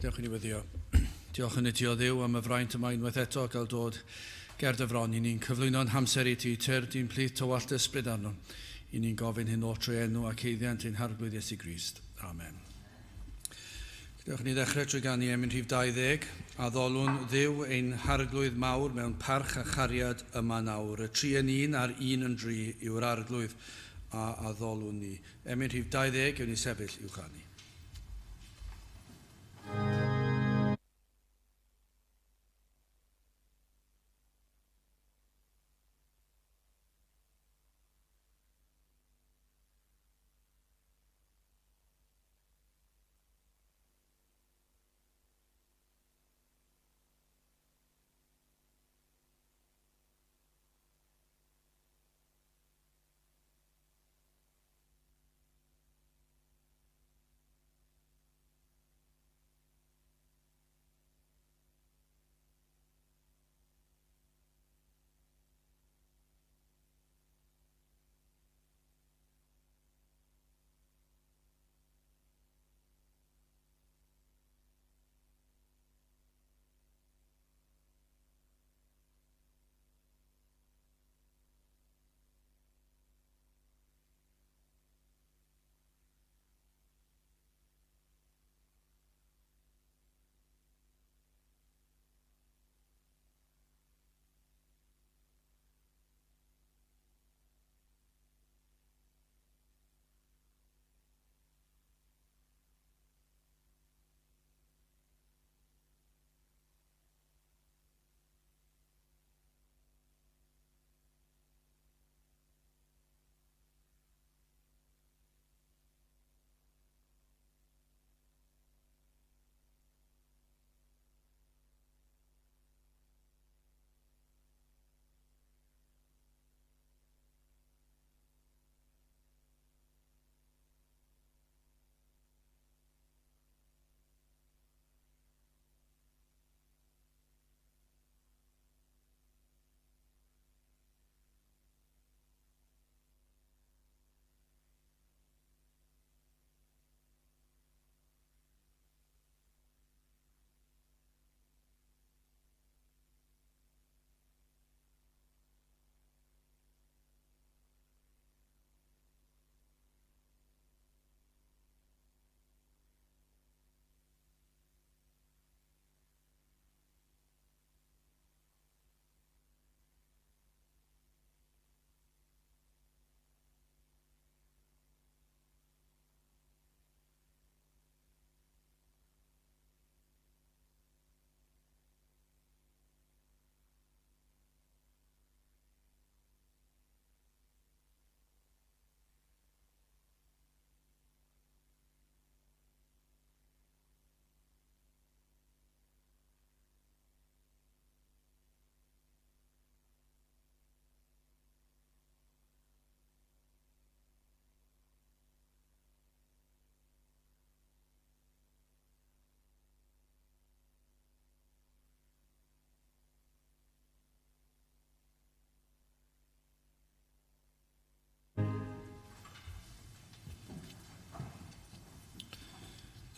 Dewch i ni weddio. Diolch yn i ti o Dduw am y fraint yma unwaith eto gael dod ger dy fron i ni'n cyflwyno'n hamser i ti, tyrd i'n plith tywallt ysbryd arno. I ni'n gofyn hyn oll trwy enw ac haeddiant ein Harglwydd Iesu Grist. Amen. Dewch i ni ddechrau trwy ganu emyn rhif 20. Addolwn Dduw ein Harglwydd mawr mewn parch a chariad yma nawr. Y tri yn un a'r un yn dri yw'r Arglwydd a addolwn ni. Emyn rhif 20, ewn ni sefyll i'w chanu.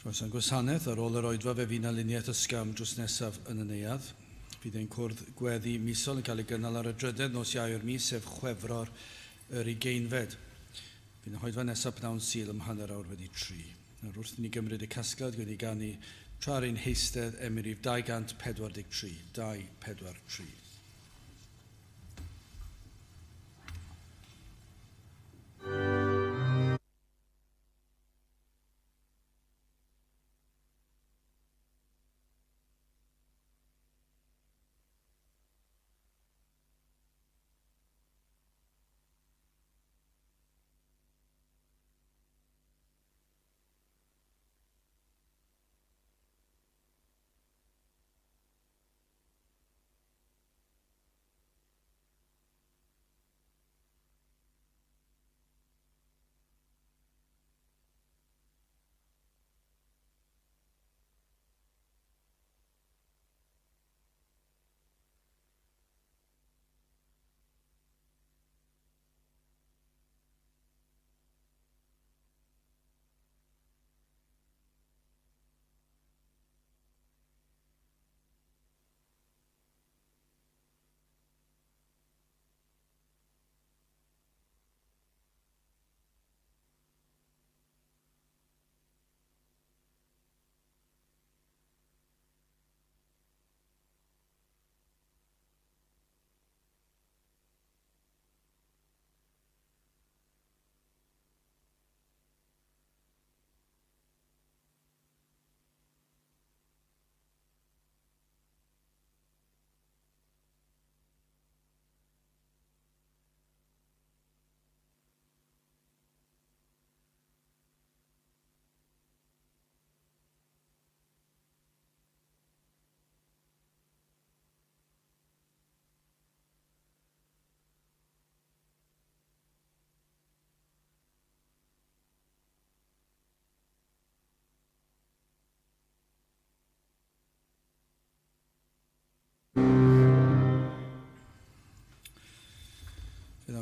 Croeso i'n gwasanaeth. Ar ôl yr oedfa fe fydd 'na luniaeth ysgafn drws nesaf yn y neuadd. Fydd ein cwrdd gweddi misol yn cael ei gynnal ar y drydedd nos Iau o'r mis, sef Chwefror yr ugeinfed. Fydd 'na hoedfa nesaf pnawn Sul am hanner awr wedi tri. Nawr wrth i ni gymryd y casgliad, gwn i ganu tra ar ein heistedd emyn rhif 243, 243.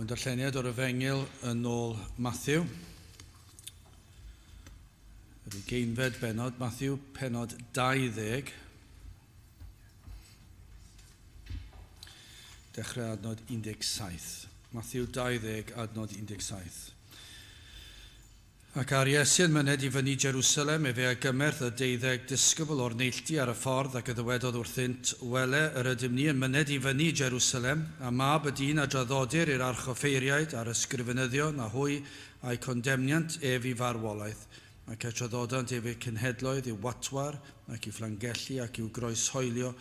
Cawn darlleniad o'r Efengyl yn ôl Matthew. Yr ugeinfed bennod, Matthew pennod 20. Dechrau adnod 17. Matthew 20, adnod 17. Ac a'r Iesu yn myned i fyny Jerusalem, efe a gymerth y deuddeg disgybl o'r neilltu ar y ffordd, ac y ddywedodd wrthynt, Wele, yr ydym ni yn myned i fyny Jerusalem, a mab y dyn a draddodir i'r archoffeiriaid a'r ysgrifenyddion, a hwy a'i condemniant ef i farwolaeth, ac y traddodant ef i'r cenhedloedd, i'w watwar, ac i'w fflangellu, ac i'w groeshoelio,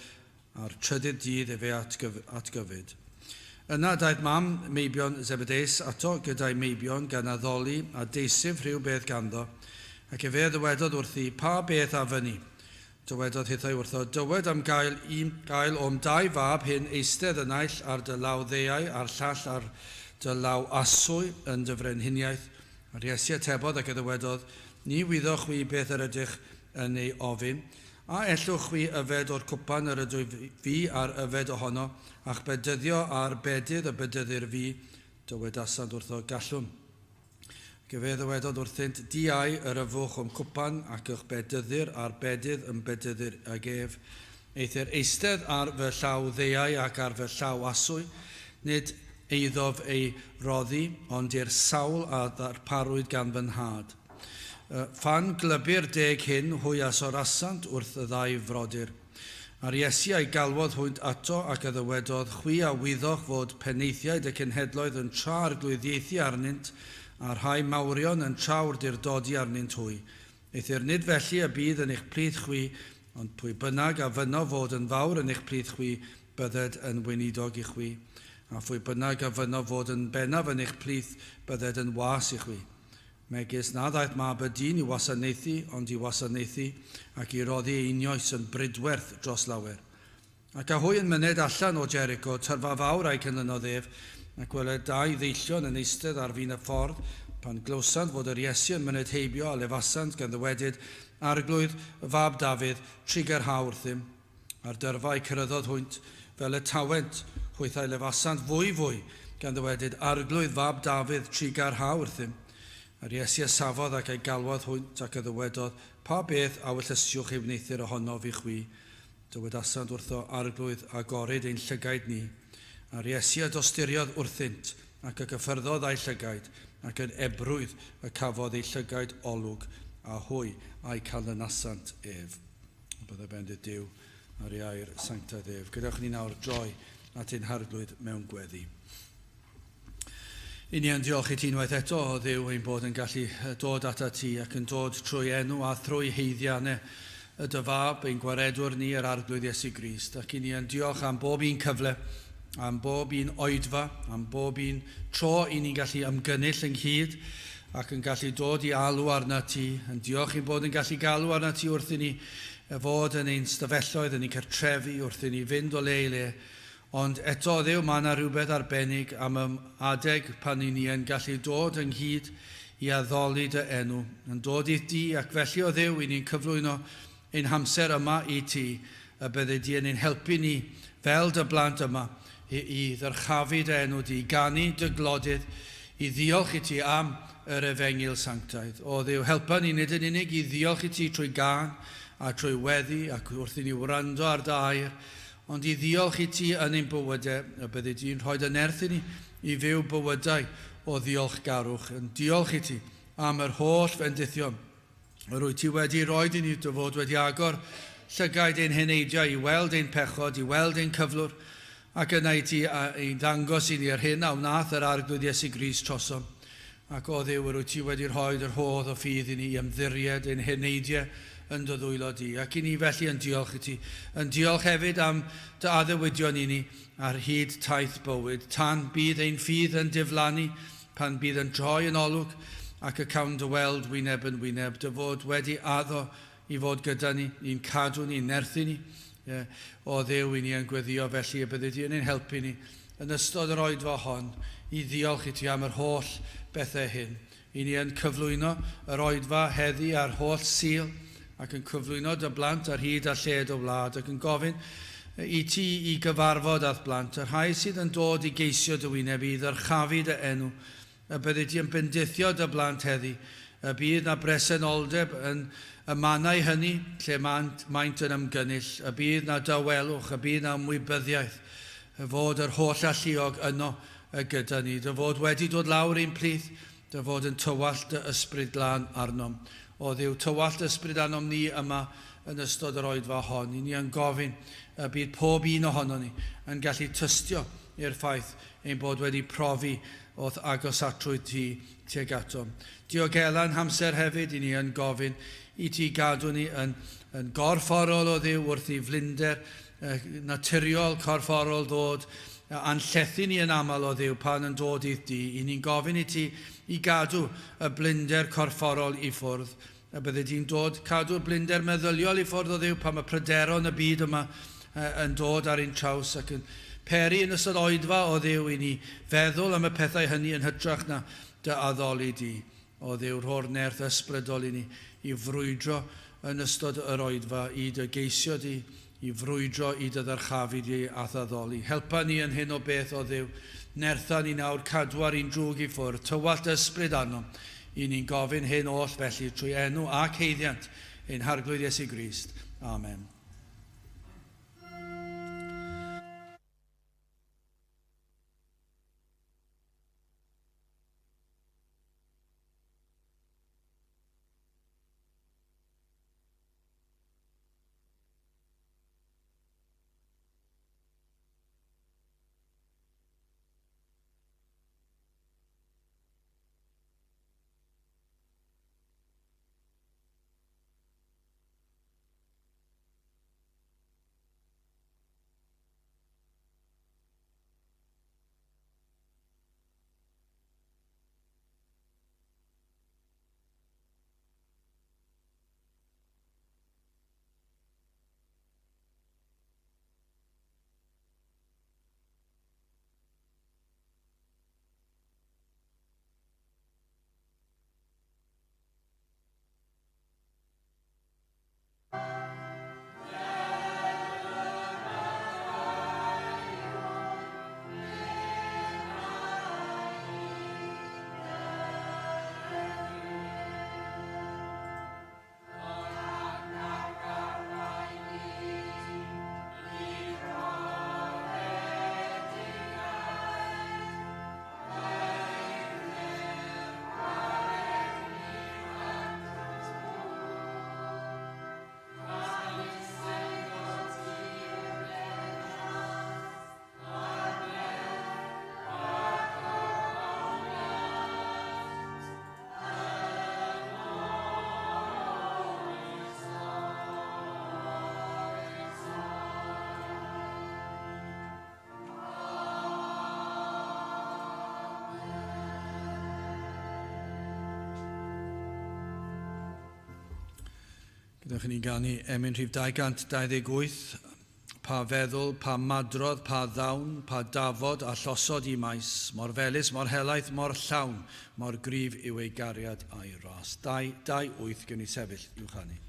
a'r trydydd dydd efe atgyfyd. Yna daeth mam meibion Zebedeus ato gyda'i meibion gan addoli a deisyf rhyw beth ganddo, ac efe ddywedodd wrthi, Pa beth a fyny? Dywedodd hithau wrtho, Dywed am gael, un, gael o'm dau fab hyn eistedd y naill ar dy law ddeau a'r llall ar dy law aswy yn dy frenhiniaeth. A'r Iesu atebodd ac y ddywedodd, Ni wyddoch chwi beth yr ydych yn ei ofyn. A ellwch chwi yfed o'r cwpan yr ydwyf fi ar yfed ohono, a'ch bedyddio â'r bedydd y bedyddir fi? Dywedasant wrtho, Gallwn. Ac efe ddywedodd wrthynt, Diau yr yfwch o'm cwpan, ac y'ch bedyddir â'r bedydd y'm bedyddir ag ef. Eithr eistedd ar fy llaw ddeau ac ar fy llaw aswy, nid eiddof ei roddi, ond i'r sawl a ddarparwyd gan fy nhad. Phan glybu'r deg hyn, hwy a sorasant wrth y ddau frodyr. A'r Iesu a'i galwodd hwynt ato, ac a ddywedodd, Chwi a wyddoch fod penaethiaid y cenhedloedd yn tra-arglwyddiaethu arnynt, a rhai mawrion yn tra-wrdyrdodi arnynt hwy. Eithr nid felly y bydd yn eich plith chwi, ond pwy bynnag a fynno fod yn fawr yn eich plith chwi, bydded yn weinidog i chwi. A phwy bynnag a fynno fod yn bennaf yn eich plith, bydded yn was i chwi. Megis na ddaeth mab y dyn i wasanaethu, ond i wasanaethu, ac i roddi ei einioes yn bridwerth dros lawer. Ac a hwy yn myned allan o Jericho, tyrfa fawr a'i canlynodd ef, ac wele dau ddeillion yn eistedd ar fin y ffordd, pan glywsant fod yr Iesu yn myned heibio, a lefasant gan ddywedyd, Arglwydd, fab Dafydd, trugarha wrthym. A'r dyrfa a'i cyrhaeddodd hwynt, fel y tawent, hwythau lefasant fwy fwy, gan ddywedyd, Arglwydd, fab Dafydd, trugarha wrthym. A'r Iesu a safodd ac a'i galwodd hwynt, ac a ddywedodd, Pa beth a wellysiwch ei wneuthur ohonof i chwi? Dywedasant wrtho, Arglwydd, agorid ein llygaid ni. A'r Iesu a dosturiodd wrthynt, ac a gyffyrddodd â'u llygaid, ac yn ebrwydd y cafodd eu llygaid olwg, a hwy a'i canlynasant ef. Byddai bendith Duw ar ei air sanctaidd ef. Gadewch ni nawr droi at ein harglwydd mewn gweddi. I ni yn diolch i ti unwaith eto, o Dduw, ein bod yn gallu dod ata ti ac yn dod trwy enw a thrwy haeddiannau y dy fab, ein gwaredwr ni, yr Arglwydd Iesu Grist. Ac i ni yn diolch am bob un cyfle, am bob un oedfa, am bob un tro i ni'n gallu ymgynnull ynghyd ac yn gallu dod i alw arnat ti, yn diolch ein bod yn gallu galw arnat ti wrth i ni fod yn ein stafelloedd, yn ein cartrefi, wrth i ni fynd o le i le. Ond eto, Dduw, mae yna rhywbeth arbennig am y adeg pan i ni yn gallu dod ynghyd i addoli dy enw, yn dod i di, ac felly, o Dduw, i ni'n cyflwyno ein hamser yma i ti, y byddi di yn ein helpu ni fel dy blant yma i, i ddyrchafu dy enw di, i ganu dy glodydd, i ddiolch i ti am yr efengyl sanctaidd. O Dduw, helpa ni nid yn unig i ddiolch i ti trwy gân a trwy weddi ac wrth i ni wrando ar dy air, ond i ddiolch i ti yn ein bywydau, y byddi di'n rhoi dy nerth i ni i fyw bywydau o ddiolchgarwch, yn diolch i ti am yr holl fendithion yr wyt ti wedi rhoi i ni dy fod wedi agor llygaid ein heneidiau i weld ein pechod, i weld ein cyflwr, ac yna i ti ein dangos i ni yr hyn a wnaeth yr Arglwydd Iesu Grist trosom. Ac o Dduw, yr wyt ti wedi rhoi yr rhodd o ffydd i ni i ymddiried ein heneidiau yn dy ddwylo di. Ac i ni felly yn diolch i ti. Yn diolch hefyd am dy addewidion i ni ar hyd taith bywyd. Tan bydd ein ffydd yn diflannu, pan bydd yn troi yn olwg, ac y cawn dy weld wyneb yn wyneb, dy fod wedi addo i fod gyda ni, i'n cadw ni, i'n nerthu ni. O Dduw, i ni yn gweddio felly y byddi di yn ein helpu ni yn ystod yr oedfa hon i ddiolch i ti am yr holl bethau hyn. I ni yn cyflwyno yr oedfa heddi a'r holl Sul, ac yn cyflwyno dy blant ar hyd a lled y wlad, ac yn gofyn i ti i gyfarfod â'th blant, y rhai sydd yn dod i geisio dy wyneb i ddyrchafu dy enw, y byddi di yn bendithio dy blant heddi, y bydd na bresenoldeb yn y mannau hynny lle maent yn ymgynnull, y bydd na dawelwch, y bydd na ymwybyddiaeth, y fod yr holl alluog yno gyda ni, dy fod wedi dod lawr i'n plith, dy fod yn tywallt dy ysbryd glân arnom. O Dduw, tywallt ysbryd arnom ni yma yn ystod yr oedfa hon. I ni yn gofyn y bydd pob un ohono ni yn gallu tystio i'r ffaith ein bod wedi profi o'th agosatrwydd ti tuag ato. Diogela'n hamser hefyd, i ni yn gofyn i ti gadw ni yn gorfforol o Dduw wrth i flinder naturiol corfforol ddod a'n llethu ni yn aml o Dduw pan yn dod i'r di. I ni'n gofyn i ti i gadw y blinder corfforol i ffwrdd. Y bydde di'n dod cadw'r blinder meddyliol i ffwrdd o Dduw pan mae pryderon y byd yma yn dod ar ein traws ac yn peri yn ystod oedfa o Dduw i ni feddwl am y pethau hynny yn hytrach na dy addoli di. O Dduw, rho'r nerth ysbrydol i ni i frwydro yn ystod yr oedfa, i dy geisio di, i frwydro i dy ddyrchafu di a addoli. Helpa ni yn hyn o beth o Dduw. Nertha ni nawr cadw ar un drwg i ffwrdd. Tywallt ysbryd arno. I ni'n gofyn hyn oll felly trwy enw ac haeddiant ein Harglwydd Iesu Grist. Amen. Gadewch i ni ganu emyn rhif 228, pa feddwl, pa madrodd, pa ddawn, pa dafod a llosod i maes, mor felys, mor helaeth, mor llawn, mor gryf yw ei gariad a'i ras. 228, gewn ni sefyll i'w chanu.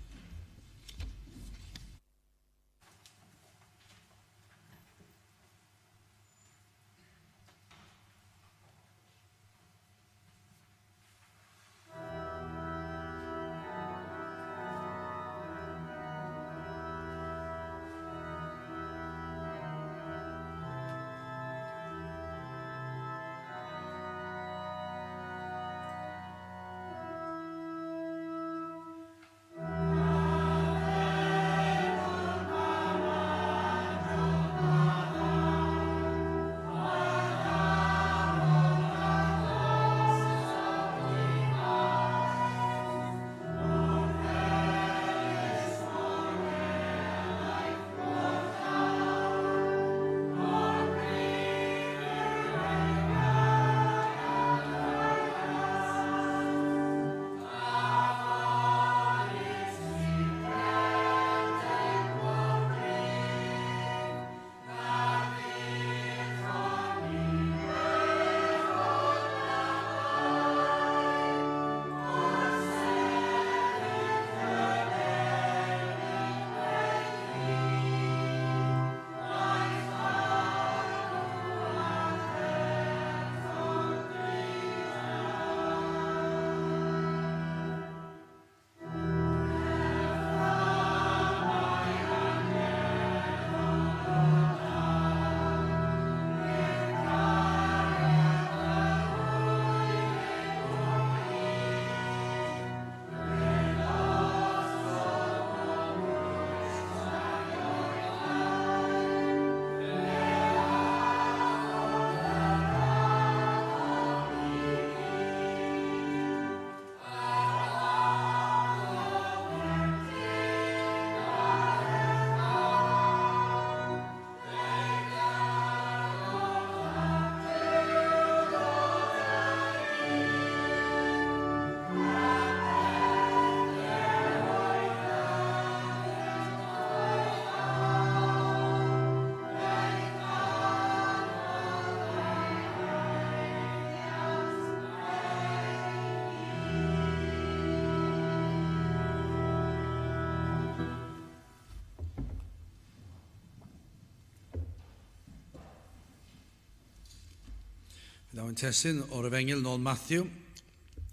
Daw ein testun o'r Efengyl nôl Matthew,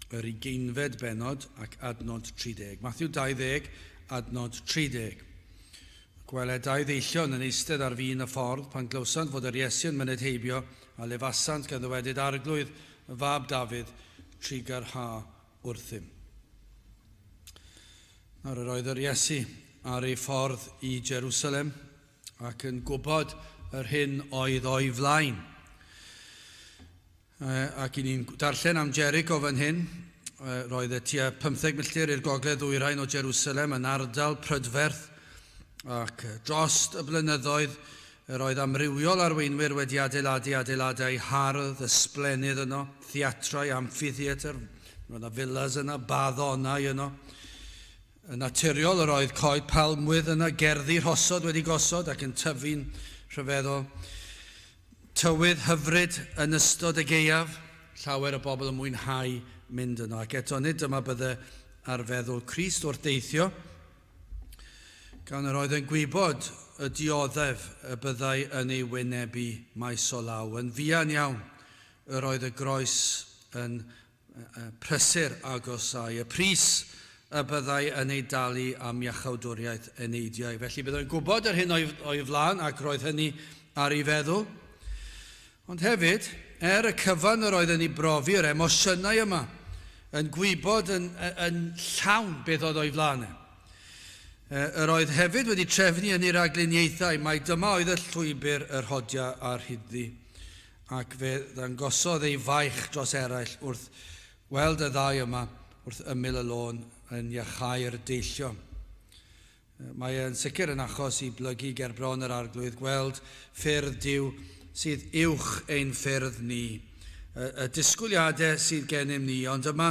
yr ugeinfed bennod ac adnod 30. Matthew 20, adnod 30. Gwele dau ddeillion yn eistedd ar fin y ffordd pan glywsant fod yr Iesu yn myned heibio a lefasant gan ddywedyd Arglwydd, y fab Dafydd, trugarha wrthym. Nawr yr oedd yr Iesu ar ei ffordd i Jerusalem ac yn gwybod yr hyn oedd o'i flaen. Ac i ni'n darllen am Jericho fan hyn, roedd e tua 15 milltir i'r gogledd ddwyrain o Jerusalem yn ardal prydferth, ac dros y blynyddoedd yr oedd amrywiol arweinwyr wedi adeiladu adeiladau hardd, ysblennydd yno, theatrau, amphitheatr, roedd yna villas yna, baddonau yno. Yn naturiol, yr oedd coed palmwydd yna, gerddi rhosod wedi gosod ac yn tyfu'n rhyfeddol. Tywydd hyfryd yn ystod y gaeaf, llawer o bobl yn mwynhau mynd yno. Ac eto, nid dyma bydde ar feddwl Crist wrth deithio, gan yr oedd yn gwybod y dioddef y byddai yn ei wynebu maes o law. Yn fuan iawn, yr oedd y groes yn prysur agosau, y pris y byddai yn ei dalu am iachawdwriaeth eneidiau. Felly byddai'n gwybod yr hyn o'i, o'i flaen ac roedd hynny ar ei feddwl. Ond hefyd, er y cyfan yr oedd yn ei brofi, yr emosiynau yma, yn gwybod yn, yn llawn beth oedd o'i flaen e. Yr oedd hefyd wedi trefnu yn ei ragluniaethau mai dyma oedd y llwybr yr hodia a'r rhyddi. Ac fe ddangosodd ei faich dros eraill wrth weld y ddau yma wrth ymyl y lôn yn iachau'r deillion. Mae e'n sicr yn achos i blygu ger bron yr Arglwydd gweld ffyrdd Duw sydd uwch ein ffyrdd ni, y, y disgwyliadau sydd gennym ni, ond yma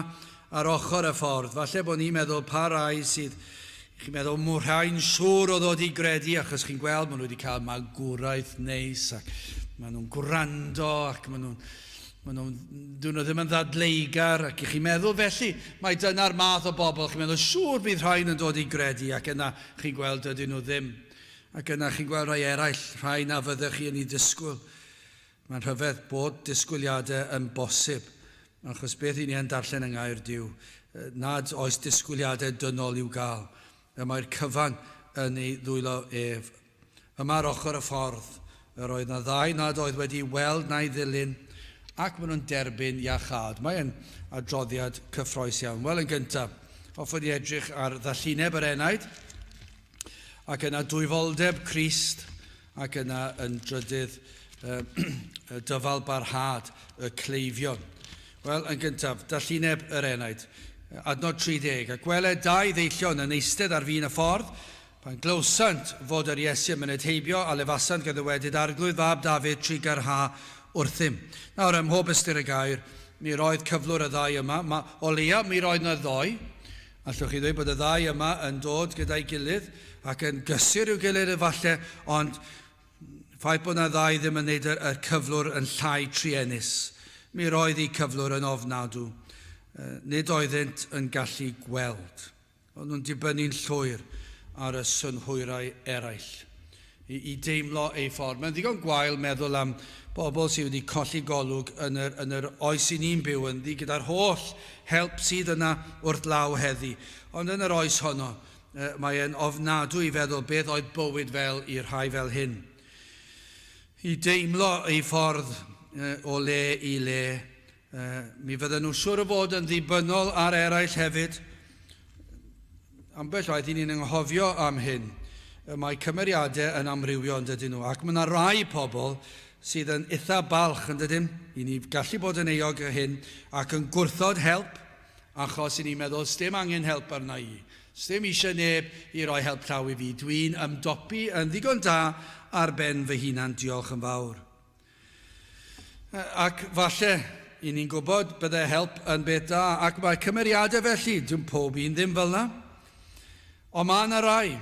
ar ochr y ffordd, falle bod ni'n meddwl pa rai sydd, chi'n meddwl, mwy rhai'n siŵr o ddod i gredu, achos chi'n gweld, maen nhw wedi cael magwraeth neis, ac maen nhw'n gwrando, ac maen nhw'n maen nhw'n, dyn nhw ddim yn ddadleugar, ac i chi'n meddwl felly, mae dyna'r math o bobl, chi'n meddwl, siŵr bydd rhain yn dod i gredu, ac yna chi'n gweld dydyn nhw ddim. Ac yna chi'n gweld rhai eraill, rhai na fyddech chi yn ei disgwyl. Mae'n rhyfedd bod disgwyliadau yn bosib, achos beth i ni yn darllen yng Ngair Duw, nad oes disgwyliadau dynol i'w gael. Y mae'r cyfan yn ei ddwylo ef. Yma ar ochr y ffordd, yr oedd na ddau nad oedd wedi weld na'i ddilyn, ac maen nhw'n derbyn iachâd. Mae'n adroddiad cyffroes iawn. Wel, yn gyntaf, hoffwn i edrych ar ddallineb yr enaid, ac yna dwyfoldeb Crist, ac yna yn drydydd dyfal barhad y cleifion. Wel, yn gyntaf, dallineb yr enaid. Adnod 30. A gweled dau ddeillion yn eistedd ar fin y ffordd, pan glywsant fod yr Iesu yn myned heibio, a lefasant gan ddywedyd Arglwydd fab Dafydd, trugarha wrthym. Nawr, ym mhob ystyr y gair, mi roedd cyflwr y ddau yma. Ma, o leia, mi roedd yna ddoi. Allwch chi ddweud bod y ddau yma yn dod gyda'i gilydd ac yn gysur i'w gilydd efallai, ond ffaith bod yna ddau ddim yn neud y, y cyflwr yn llai truenus. Mi roedd eu cyflwr yn ofnadw. Nid oeddynt yn gallu gweld. Oedd nhw'n dibynnu'n llwyr ar y synhwyrau eraill i, i deimlo eu ffordd. Mae'n ddigon gwael meddwl am bobl sydd wedi colli golwg yn yr, yn yr oes i ni'n byw ynddi, gyda'r holl help sydd yna wrth law heddi. Ond yn yr oes honno, mae e'n ofnadwy i feddwl beth oedd bywyd fel i'r rhai fel hyn. I deimlo eu ffordd o le i le, mi fydden nhw'n siŵr o fod yn ddibynnol ar eraill hefyd. Ambell waith i ni'n anghofio am hyn. Mae cymeriadau yn amrywio yn dydyn nhw, ac mae yna rai pobl sydd yn eitha balch yn dydyn, i ni gallu bod yn euog o hyn, ac yn gwrthod help, achos i ni'n meddwl, sdim angen help arna i. Sdim eisiau neb i roi help llaw i fi. Dwi'n ymdopi yn ddigon da ar ben fy hunan, diolch yn fawr. Ac falle, i ni'n gwybod, bydde help yn beth da, ac mae cymeriadau felly, dwi'n pob un ddim fel yna. Ond mae yna rai.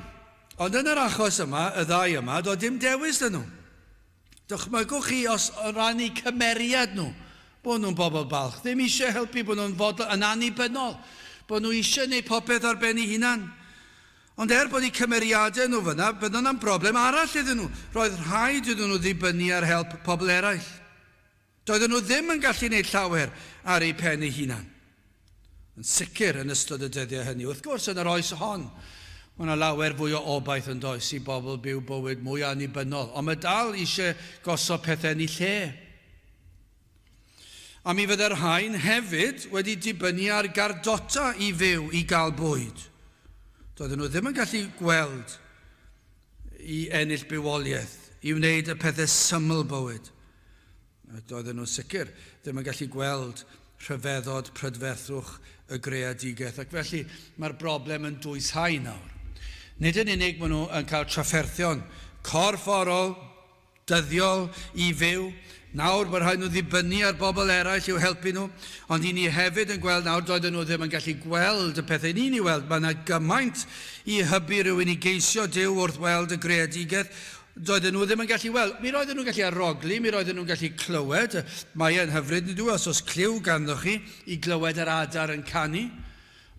Ond yn yr achos yma, y ddau yma, doedd dim dewis dyn nhw. Dychmygwch chi os o ran eu cymeriad nhw, bod nhw'n bobl balch, ddim eisiau helpu, bod nhw'n fodlon, yn annibynnol, bod nhw eisiau gwneud popeth ar ben eu hunan. Ond er bod eu cymeriadau nhw fyna, bydde yna'n broblem arall iddyn nhw. Roedd rhaid iddyn nhw ddibynnu ar help pobl eraill. Doedden nhw ddim yn gallu gwneud llawer ar eu pen eu hunan. Yn sicr yn ystod y dyddiau hynny. Wrth gwrs, yn yr oes hon, mae yna lawer fwy o obaith yn does i bobl byw bywyd mwy annibynnol, ond mae dal eisiau gosod pethau yn eu lle. A mi fydde'r rhain hefyd wedi dibynnu ar gardota i fyw i gael bwyd. Doedden nhw ddim yn gallu gweld i ennill bywoliaeth, i wneud y pethau syml bywyd. Ac doedden nhw'n sicr ddim yn gallu gweld rhyfeddod prydferthwch y greadigaeth. Ac felly mae'r broblem yn dwyshau nawr. Nid yn unig maen nhw yn cael trafferthion corfforol, dyddiol i fyw. Nawr mae rhaid nhw ddibynnu ar bobl eraill i'w helpu nhw, ond i ni hefyd yn gweld nawr doedden nhw ddim yn gallu gweld y pethau ni'n ei weld. Mae yna gymaint i hybu rhywun i geisio Duw wrth weld y greadigaeth. Doedden nhw ddim yn gallu weld. Mi roedden nhw'n gallu arogli, mi roedden nhw'n gallu clywed. Mae e'n hyfryd, nid yw e, os oes clyw ganddoch chi i glywed yr adar yn canu.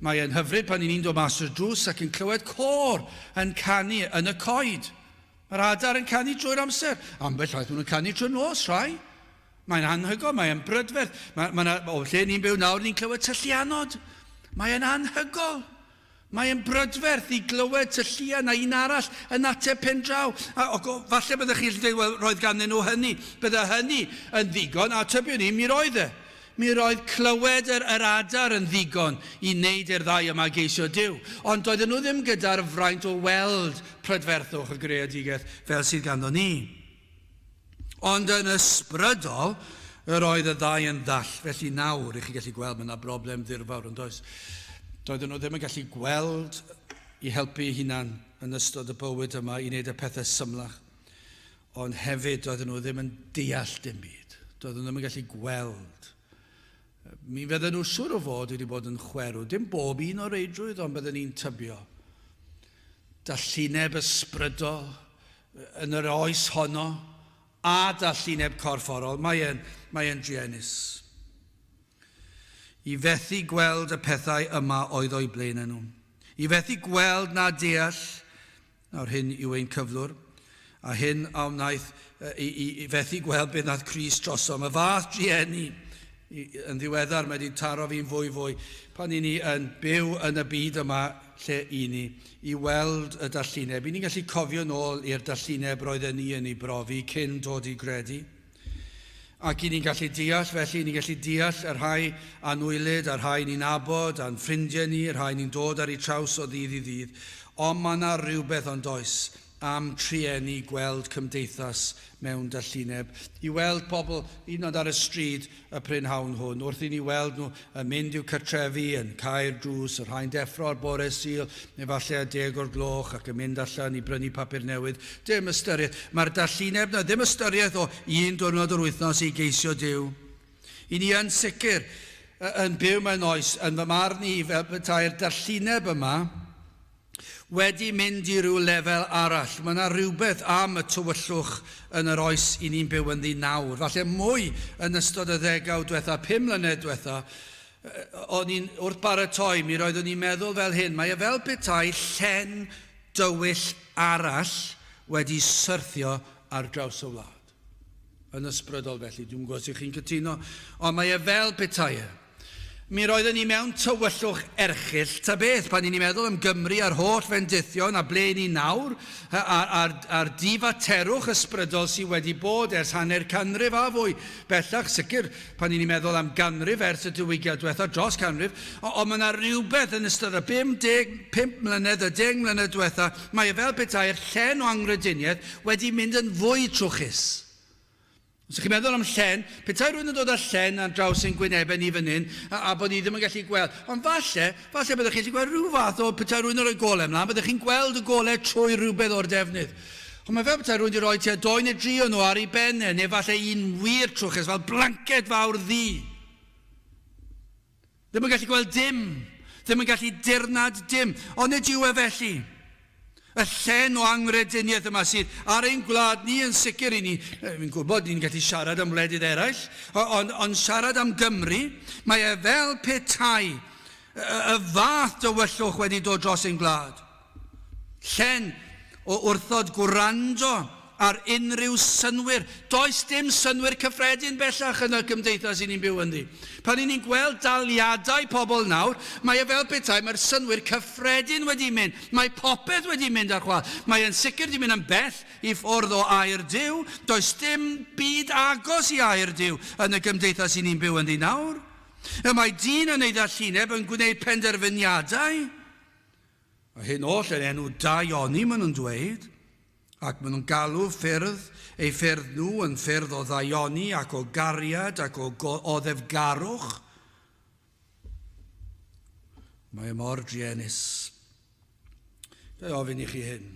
Mae e'n hyfryd pan i ni'n dod mas o'r drws ac yn clywed côr yn canu yn y coed. Mae'r adar yn canu drwy'r amser. Ambell waith maen nhw'n canu trwy'r nos, rhai. Mae'n anhygoel, mae'n brydferth. Mae, mae na, o lle ni'n byw nawr, ni'n clywed tylluanod. Mae'n anhygoel. Mae'n brydferth i glywed tylluan a un arall yn ateb pen draw. A, o, falle byddech chi'n dweud, wel, roedd ganddyn nhw hynny. Bydde hynny yn ddigon, a tybiwn i, mi roedd e. Mi roedd clywed yr yr adar yn ddigon i wneud i'r ddau yma geisio Duw, ond doedden nhw ddim gyda'r fraint o weld prydferthwch y greadigaeth fel sydd ganddo ni. Ond yn ysbrydol, yr oedd y ddau yn ddall. Felly nawr, i chi gallu gweld, mae yna broblem ddirfawr, yn does? Doedden nhw ddim yn gallu gweld i helpu eu hunan yn ystod y bywyd yma i wneud y pethau symlach. Ond hefyd, doedden nhw ddim yn deall dim byd. Doedden nhw ddim yn gallu gweld. Mi fydden nhw siŵr o fod wedi bod yn chwerw. Dim bob un o reidrwydd, ond bydden ni'n tybio. Dallineb ysbrydol yn yr oes honno a dallineb corfforol, mae e'n, mae e'n druenus. I fethu gweld y pethau yma oedd o'i blaenau nhw. I fethu gweld na deall. Nawr hyn yw ein cyflwr, a hyn a wnaeth i, i, i fethu gweld beth nath Crist drosom. Y fath drueni yn ddiweddar mae wedi taro fi'n fwy fwy pan i ni yn byw yn y byd yma lle i ni, i weld y dallineb. I ni'n gallu cofio nôl i'r dallineb roedden ni yn ei brofi cyn dod i gredu. Ac i ni'n gallu deall, felly, ni'n gallu deall y rhai anwylyd, a'r rhai ni'n nabod, a'n ffrindiau ni, y rhai ni'n dod ar eu traws o ddydd i ddydd. Ond mae yna rhywbeth ond oes am trueni gweld cymdeithas mewn dallineb, i weld pobl hyd yn oed ar y stryd y prynhawn hwn, wrth i ni weld nhw yn mynd i'w cartrefi, yn cau'r drws, y rhai'n deffro ar bore Sul, neu falle a deg o'r gloch ac yn mynd allan i brynu papur newydd. Dim ystyriaeth. Mae'r dallineb 'na, ddim ystyriaeth o un diwrnod yr wythnos i geisio Duw. I ni yn sicr yn byw mewn oes, yn fy marn i, fel petai'r dallineb yma wedi mynd i ryw lefel arall. Mae yna rhywbeth am y tywyllwch yn yr oes i ni'n byw ynddi nawr. Falle mwy yn ystod y ddegawd diwetha, 5 mlynedd diwetha, o'n i'n wrth baratoi, mi roeddwn i'n meddwl fel hyn, mae e fel petai llen dywyll arall wedi syrthio ar draws y wlad. Yn ysbrydol felly, dwi'n gwybod os ych chi'n cytuno, ond mae e fel petai e. Mi roedden ni mewn tywyllwch erchyll, ta beth, pan 'y ni'n meddwl am Gymru a'r holl fendithion a ble 'y ni nawr, a'r, a'r difaterwch ysbrydol sydd wedi bod ers hanner canrif a fwy bellach, sicr pan 'y ni'n meddwl am ganrif ers y diwygiad diwetha, dros canrif, ond mae yna rhywbeth yn ystod y 55 mlynedd, y 10 mlynedd diwetha, mae e fel petai'r llen o anghrediniaeth wedi mynd yn fwy trwchus. Os ydych chi'n meddwl am llen, petai rhywun yn dod â llen ar draws ein gwynebau ni fan hyn, a, a bod ni ddim yn gallu gweld. Ond falle, falle byddwch chi'n gallu gweld rhyw fath o, petai rhywun yn rhoi golau ymlaen, byddwch chi'n gweld y golau trwy rhywbeth o'r defnydd. Ond mae fel petai rhywun wedi rhoi tua doi neu dri o nhw ar ei ben e, neu falle un wir trwchus, fel blanced fawr ddu. Ddim yn gallu gweld dim. Ddim yn gallu dirnad dim. Ond nid yw e felly. Y llen o anghrediniaeth yma sydd ar ein gwlad ni yn sicr i ni, fi'n gwybod ni'n gallu siarad am wledydd eraill, ond, ond siarad am Gymru, mae e fel petai y fath dywyllwch wedi dod dros ein gwlad. Llen o wrthod gwrando ar unrhyw synnwyr. Does dim synnwyr cyffredin bellach yn y gymdeithas i ni'n byw ynddi. Pan i ni'n gweld daliadau pobl nawr, mae e fel petai mae'r synnwyr cyffredin wedi mynd. Mae popeth wedi mynd ar chwâl. Mae e'n sicr wedi mynd yn bell i ffwrdd o air Duw. Does dim byd agos i air Duw yn y gymdeithas i ni'n byw ynddi nawr. Y mae dyn yn ei ddallineb yn gwneud penderfyniadau. A hyn oll yn enw daioni, maen nhw'n dweud, ac maen nhw'n galw ffyrdd, eu ffyrdd nhw yn ffyrdd o ddaioni ac o gariad ac o oddefgarwch. Mae e mor druenus. Ga i ofyn i chi hyn,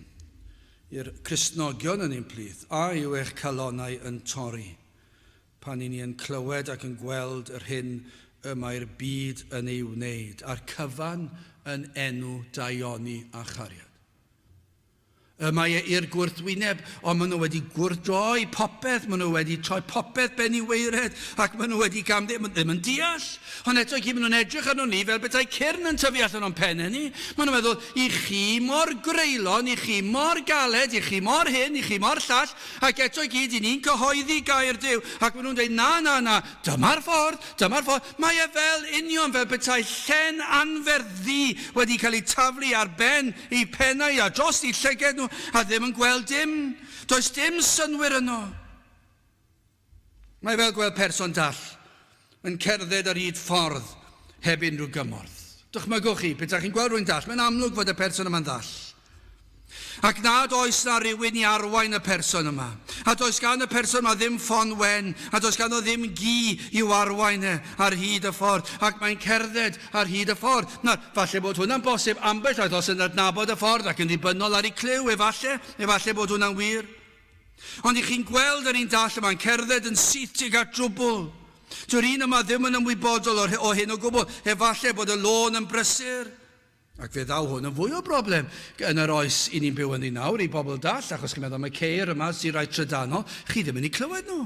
i'r Cristnogion yn ein plith, a yw eich calonnau yn torri pan i ni yn clywed ac yn gweld yr hyn y mae'r byd yn ei wneud, a'r cyfan yn enw daioni a chariad? Y mae e i'r gwrthwyneb, ond maen nhw wedi gwrthdroi popeth, maen nhw wedi troi popeth ben i waered, ac maen nhw wedi gam ddim, ddim yn deall. Ond eto i gyd, maen nhw'n edrych arno ni fel petai cyrn yn tyfu allan o'n pennau ni. Maen nhw'n meddwl, i chi mor greulon, i chi mor galed, i chi mor hyn, i chi mor llall, Ac eto i gyd, i ni'n cyhoeddi gair Duw, ac maen nhw'n dweud, na, na, na, dyma'r ffordd, dyma'r ffordd. Mae e fel union fel petai llen anferth ddu wedi cael ei taflu ar ben eu pennau a dros eu llyged nhw, a ddim yn gweld dim. Does dim synnwyr yno. Mae fel gweld person dall yn cerdded ar hyd ffordd heb unrhyw gymorth. Dychmygwch chi, petai chi'n gweld rhywun dall, mae'n amlwg fod y person yma'n ddall. Ac nad oes na rywun i arwain y person yma. A does gan y person yma ddim ffon wen, a does ganddo ddim gi i'w arwain e ar hyd y ffordd, ac mae'n cerdded ar hyd y ffordd. Nawr, falle bod hwnna'n bosib ambell waith os yn adnabod y ffordd ac yn ddibynnol ar ei clyw, efalle, efalle bod hwnna'n wir. Ond i chi'n gweld yr un dall yma'n cerdded yn syth tuag at drwbl. Dyw'r un yma ddim yn ymwybodol o, o hyn o gwbl. Efallai bod y lôn yn brysur. Ac fe ddaw hwn yn fwy o broblem yn yr oes i ni'n byw ynddi nawr i bobl dall, achos chi'n meddwl am y ceir yma sy'n rhai trydanol, chi ddim yn eu clywed nhw.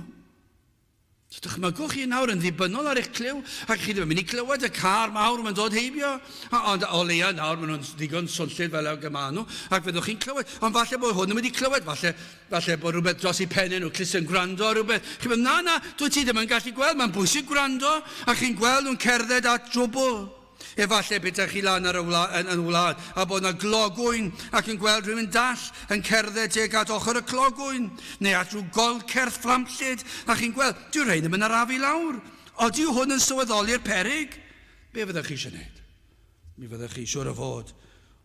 So dychmygwch chi nawr yn ddibynnol ar eich clyw, ac chi ddim yn mynd i clywed y car mawr mae'n dod heibio, ond o leia nawr maen nhw'n ddigon swnllyd fel ag y maen nhw, ac fyddwch chi'n clywed. Ond falle bod hwn yn mynd i clywed, falle, falle bod rhywbeth dros ei pennau nhw, clust yn gwrando ar rhywbeth. Chi'n meddwl, na, na, dwi ti ddim yn gallu gweld, mae'n bwysig gwrando, a chi'n gweld nhw'n cerdded at drwbl. Efallai petaech chi lan ar y wla, yn, yn wlad a bod yna glogwyn ac yn gweld rhywun dall yn cerdded tuag at ochr y clogwyn neu at rhyw golcerth fflamllyd a chi'n gweld, dyw rhain ddim yn arafu lawr. Odi hwn yn sylweddoli'r peryg? Be fyddech chi eisiau gwneud? Mi fyddech chi siwr o fod,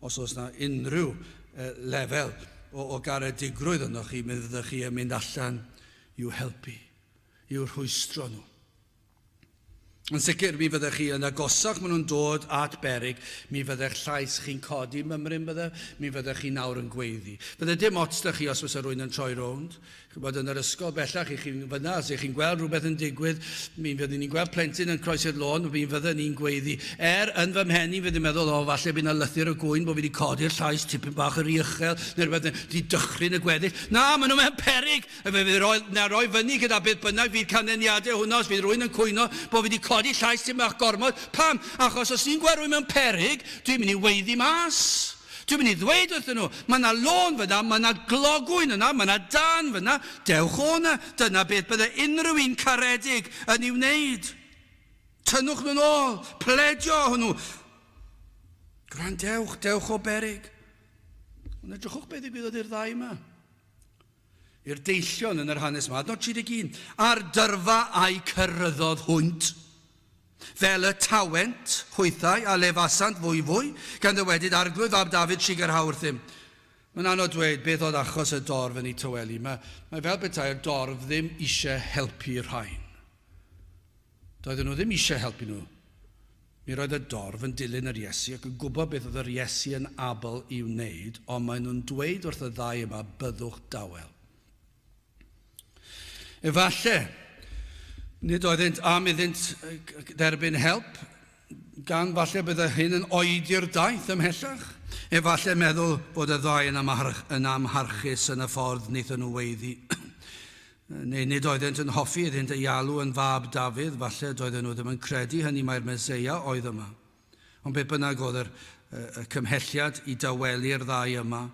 os oes yna unrhyw eh, lefel o, o garedigrwydd yno chi, mi fyddech chi yn mynd allan i'w helpu, i'w rhwystro nhw. Yn sicr, mi fyddech chi yn agosach maen nhw'n dod at beryg, mi fyddech llais chi'n codi mymryn bydde, mi fyddech chi nawr yn gweiddi. Fydde dim ots da chi os fysa rhywun yn troi rownd. Chybod, yn yr ysgol bellach, i chi'n fyna, os ych chi'n gweld rhywbeth yn digwydd, mi fyddwn ni'n gweld plentyn yn croesi'r lôn, mi fydden ni'n gweiddi. Er, yn fy mhen i, fyddwn meddwl, o, falle bydd yna lythyr o gŵyn bod fi wedi codi'r llais tipyn bach yr uchel, neu rhywbeth, wedi dychryn y gweddill. Na, maen nhw mewn peryg! A fe fydd roi, na roi fyny gyda beth bynnag fydd canlyniadau hwnna os fydd rhywun yn cwyno bod fi wedi codi llais tipyn bach gormod. Pam? Achos os ni'n gweld rhywun mewn peryg, dwi'n mynd i weiddi mas. Dwi'n mynd i ddweud wrthyn nhw, mae yna lôn fyna, mae yna glogwyn yna, mae yna dân fyna, dewch o yna. Dyna beth bydde unrhyw un caredig yn ei wneud. Tynnwch nhw'n ôl, pledio hwnnw. Gwrandewch, dewch o beryg. Ond edrychwch beth ddigwyddodd i'r ddau yma. I'r deillion yn yr hanes yma, adnod 31, a'r dyrfa a'i cyrryddodd hwynt, fel y tawent hwythau a lefasant fwyfwy, gan ddywedyd, Arglwydd fab Dafydd, trugarhau wrthym. Mae'n anodd dweud beth oedd achos y dorf yn ei tawelu. Mae, mae fel petai'r dorf ddim eisiau helpu rhain. Doedden nhw ddim eisiau helpu nhw. Mi roedd y dorf yn dilyn yr Iesu ac yn gwybod beth oedd yr Iesu yn abl i'w wneud, ond maen nhw'n dweud wrth y ddau yma, byddwch dawel. Efallai, nid oeddynt am iddynt dderbyn help, gan falle bydde hyn yn oedi'r daith ymhellach. Efallai meddwl bod y ddau yn, amharch, yn amharchus yn y ffordd wnaethon nhw weiddi. Neu nid oeddent yn hoffi iddynt ei alw yn fab Dafydd, falle doedden nhw ddim yn credu hynny mai'r Meseia oedd yma. Ond beth bynnag oedd yr, y cymhelliad i dawelu'r ddau yma,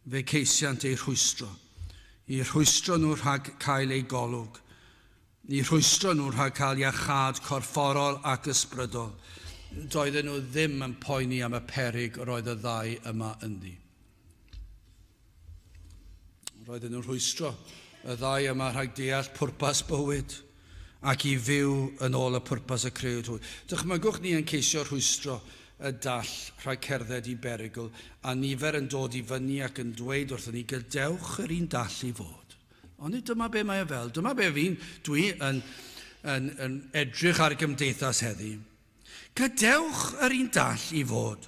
fe ceisiant eu rhwystro. I rhwystro nhw rhag cael eu golwg. I rhwystro nhw rhag cael iachâd corfforol ac ysbrydol. Doedden nhw ddim yn poeni am y peryg yr oedd y ddau yma ynddi. Roedden nhw'n rhwystro y ddau yma rhag deall pwrpas bywyd ac i fyw yn ôl y pwrpas y crëwyd hwy. Dychmygwch ni yn ceisio rhwystro y dall rhag cerdded i berygl a nifer yn dod i fyny ac yn dweud wrthon ni gadewch yr un dall i fod. Onid dyma be mae e fel? Dyma be fi'n, dwi yn, yn, yn edrych ar gymdeithas heddi. Gadewch yr un dall i fod.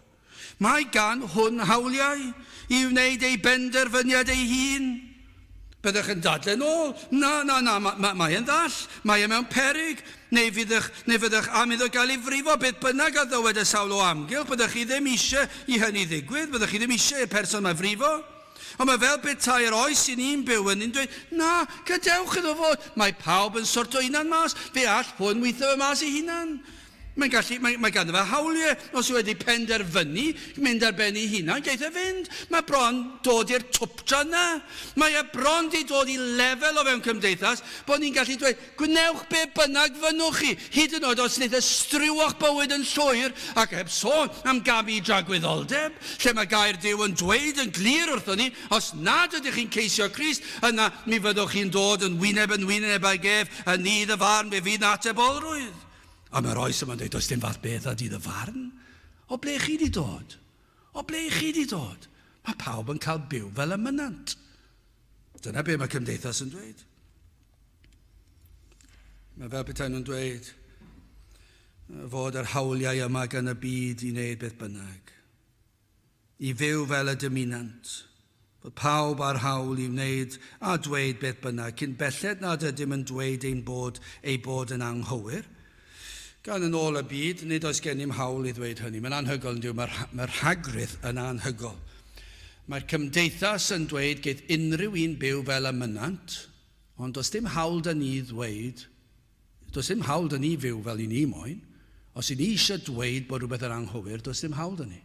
Mae gan hwn hawliau i wneud ei benderfyniad ei hun. Byddech yn dadlau'n ôl, na, na, na, mae, mae, mae e'n ddall, mae e mewn peryg, neu fyddech, neu fyddech am iddo gael ei frifo, beth bynnag a ddywed y sawl o amgylch, byddech chi ddim eisiau i hynny ddigwydd, byddech chi ddim eisiau i'r person yma frifo. Ond mae fel petai'r oes i ni'n byw ynddi'n dweud, na, gadewch iddo fod, mae pawb yn sorto hunan mas, fe all hwn weithio fe mas ei hunan. Mae'n gallu, mae, mae ganddo fe hawliau, os yw wedi penderfynu mynd ar ben ei hunan, geith e fynd. Mae bron dod i'r twpdra yna. Mae e bron di dod i lefel o fewn cymdeithas bod ni'n gallu dweud, Gwnewch be bynnag fynnwch chi, hyd yn oed os wneith e striwo'ch bywyd yn llwyr, ac heb sôn am gamu i dragwyddoldeb, lle mae gair Duw yn dweud yn glir wrthon ni, os nad ydych chi'n ceisio Crist, yna mi fyddwch chi'n dod yn wyneb yn wyneb ag ef yn nydd y farn, fe fydd 'na atebolrwydd. A mae'r oes yma'n dweud, does dim fath beth â dydd y farn. O ble chi 'di dod? O ble chi 'di dod? Mae pawb yn cael byw fel y mynnant. Dyna be mae cymdeithas yn dweud. Mae fel petai nhw'n dweud fod yr hawliau yma gan y byd i wneud beth bynnag. I fyw fel y dymunant. Bod pawb â'r hawl i wneud a dweud beth bynnag, cyn belled nad ydym yn dweud ein bod ei bod yn anghywir. Gan yn ôl y byd, nid oes gennym hawl i ddweud hynny. Mae'n anhygoel yn dyw, mae'r mae rhagrith yn anhygoel. Mae'r cymdeithas yn dweud geith unrhyw un byw fel y mynnant, Ond does dim hawl 'da ni ddweud, does dim hawl 'da ni fyw fel i ni moyn. Os i ni eisiau dweud bod rhywbeth yn anghywir, does dim hawl 'da ni.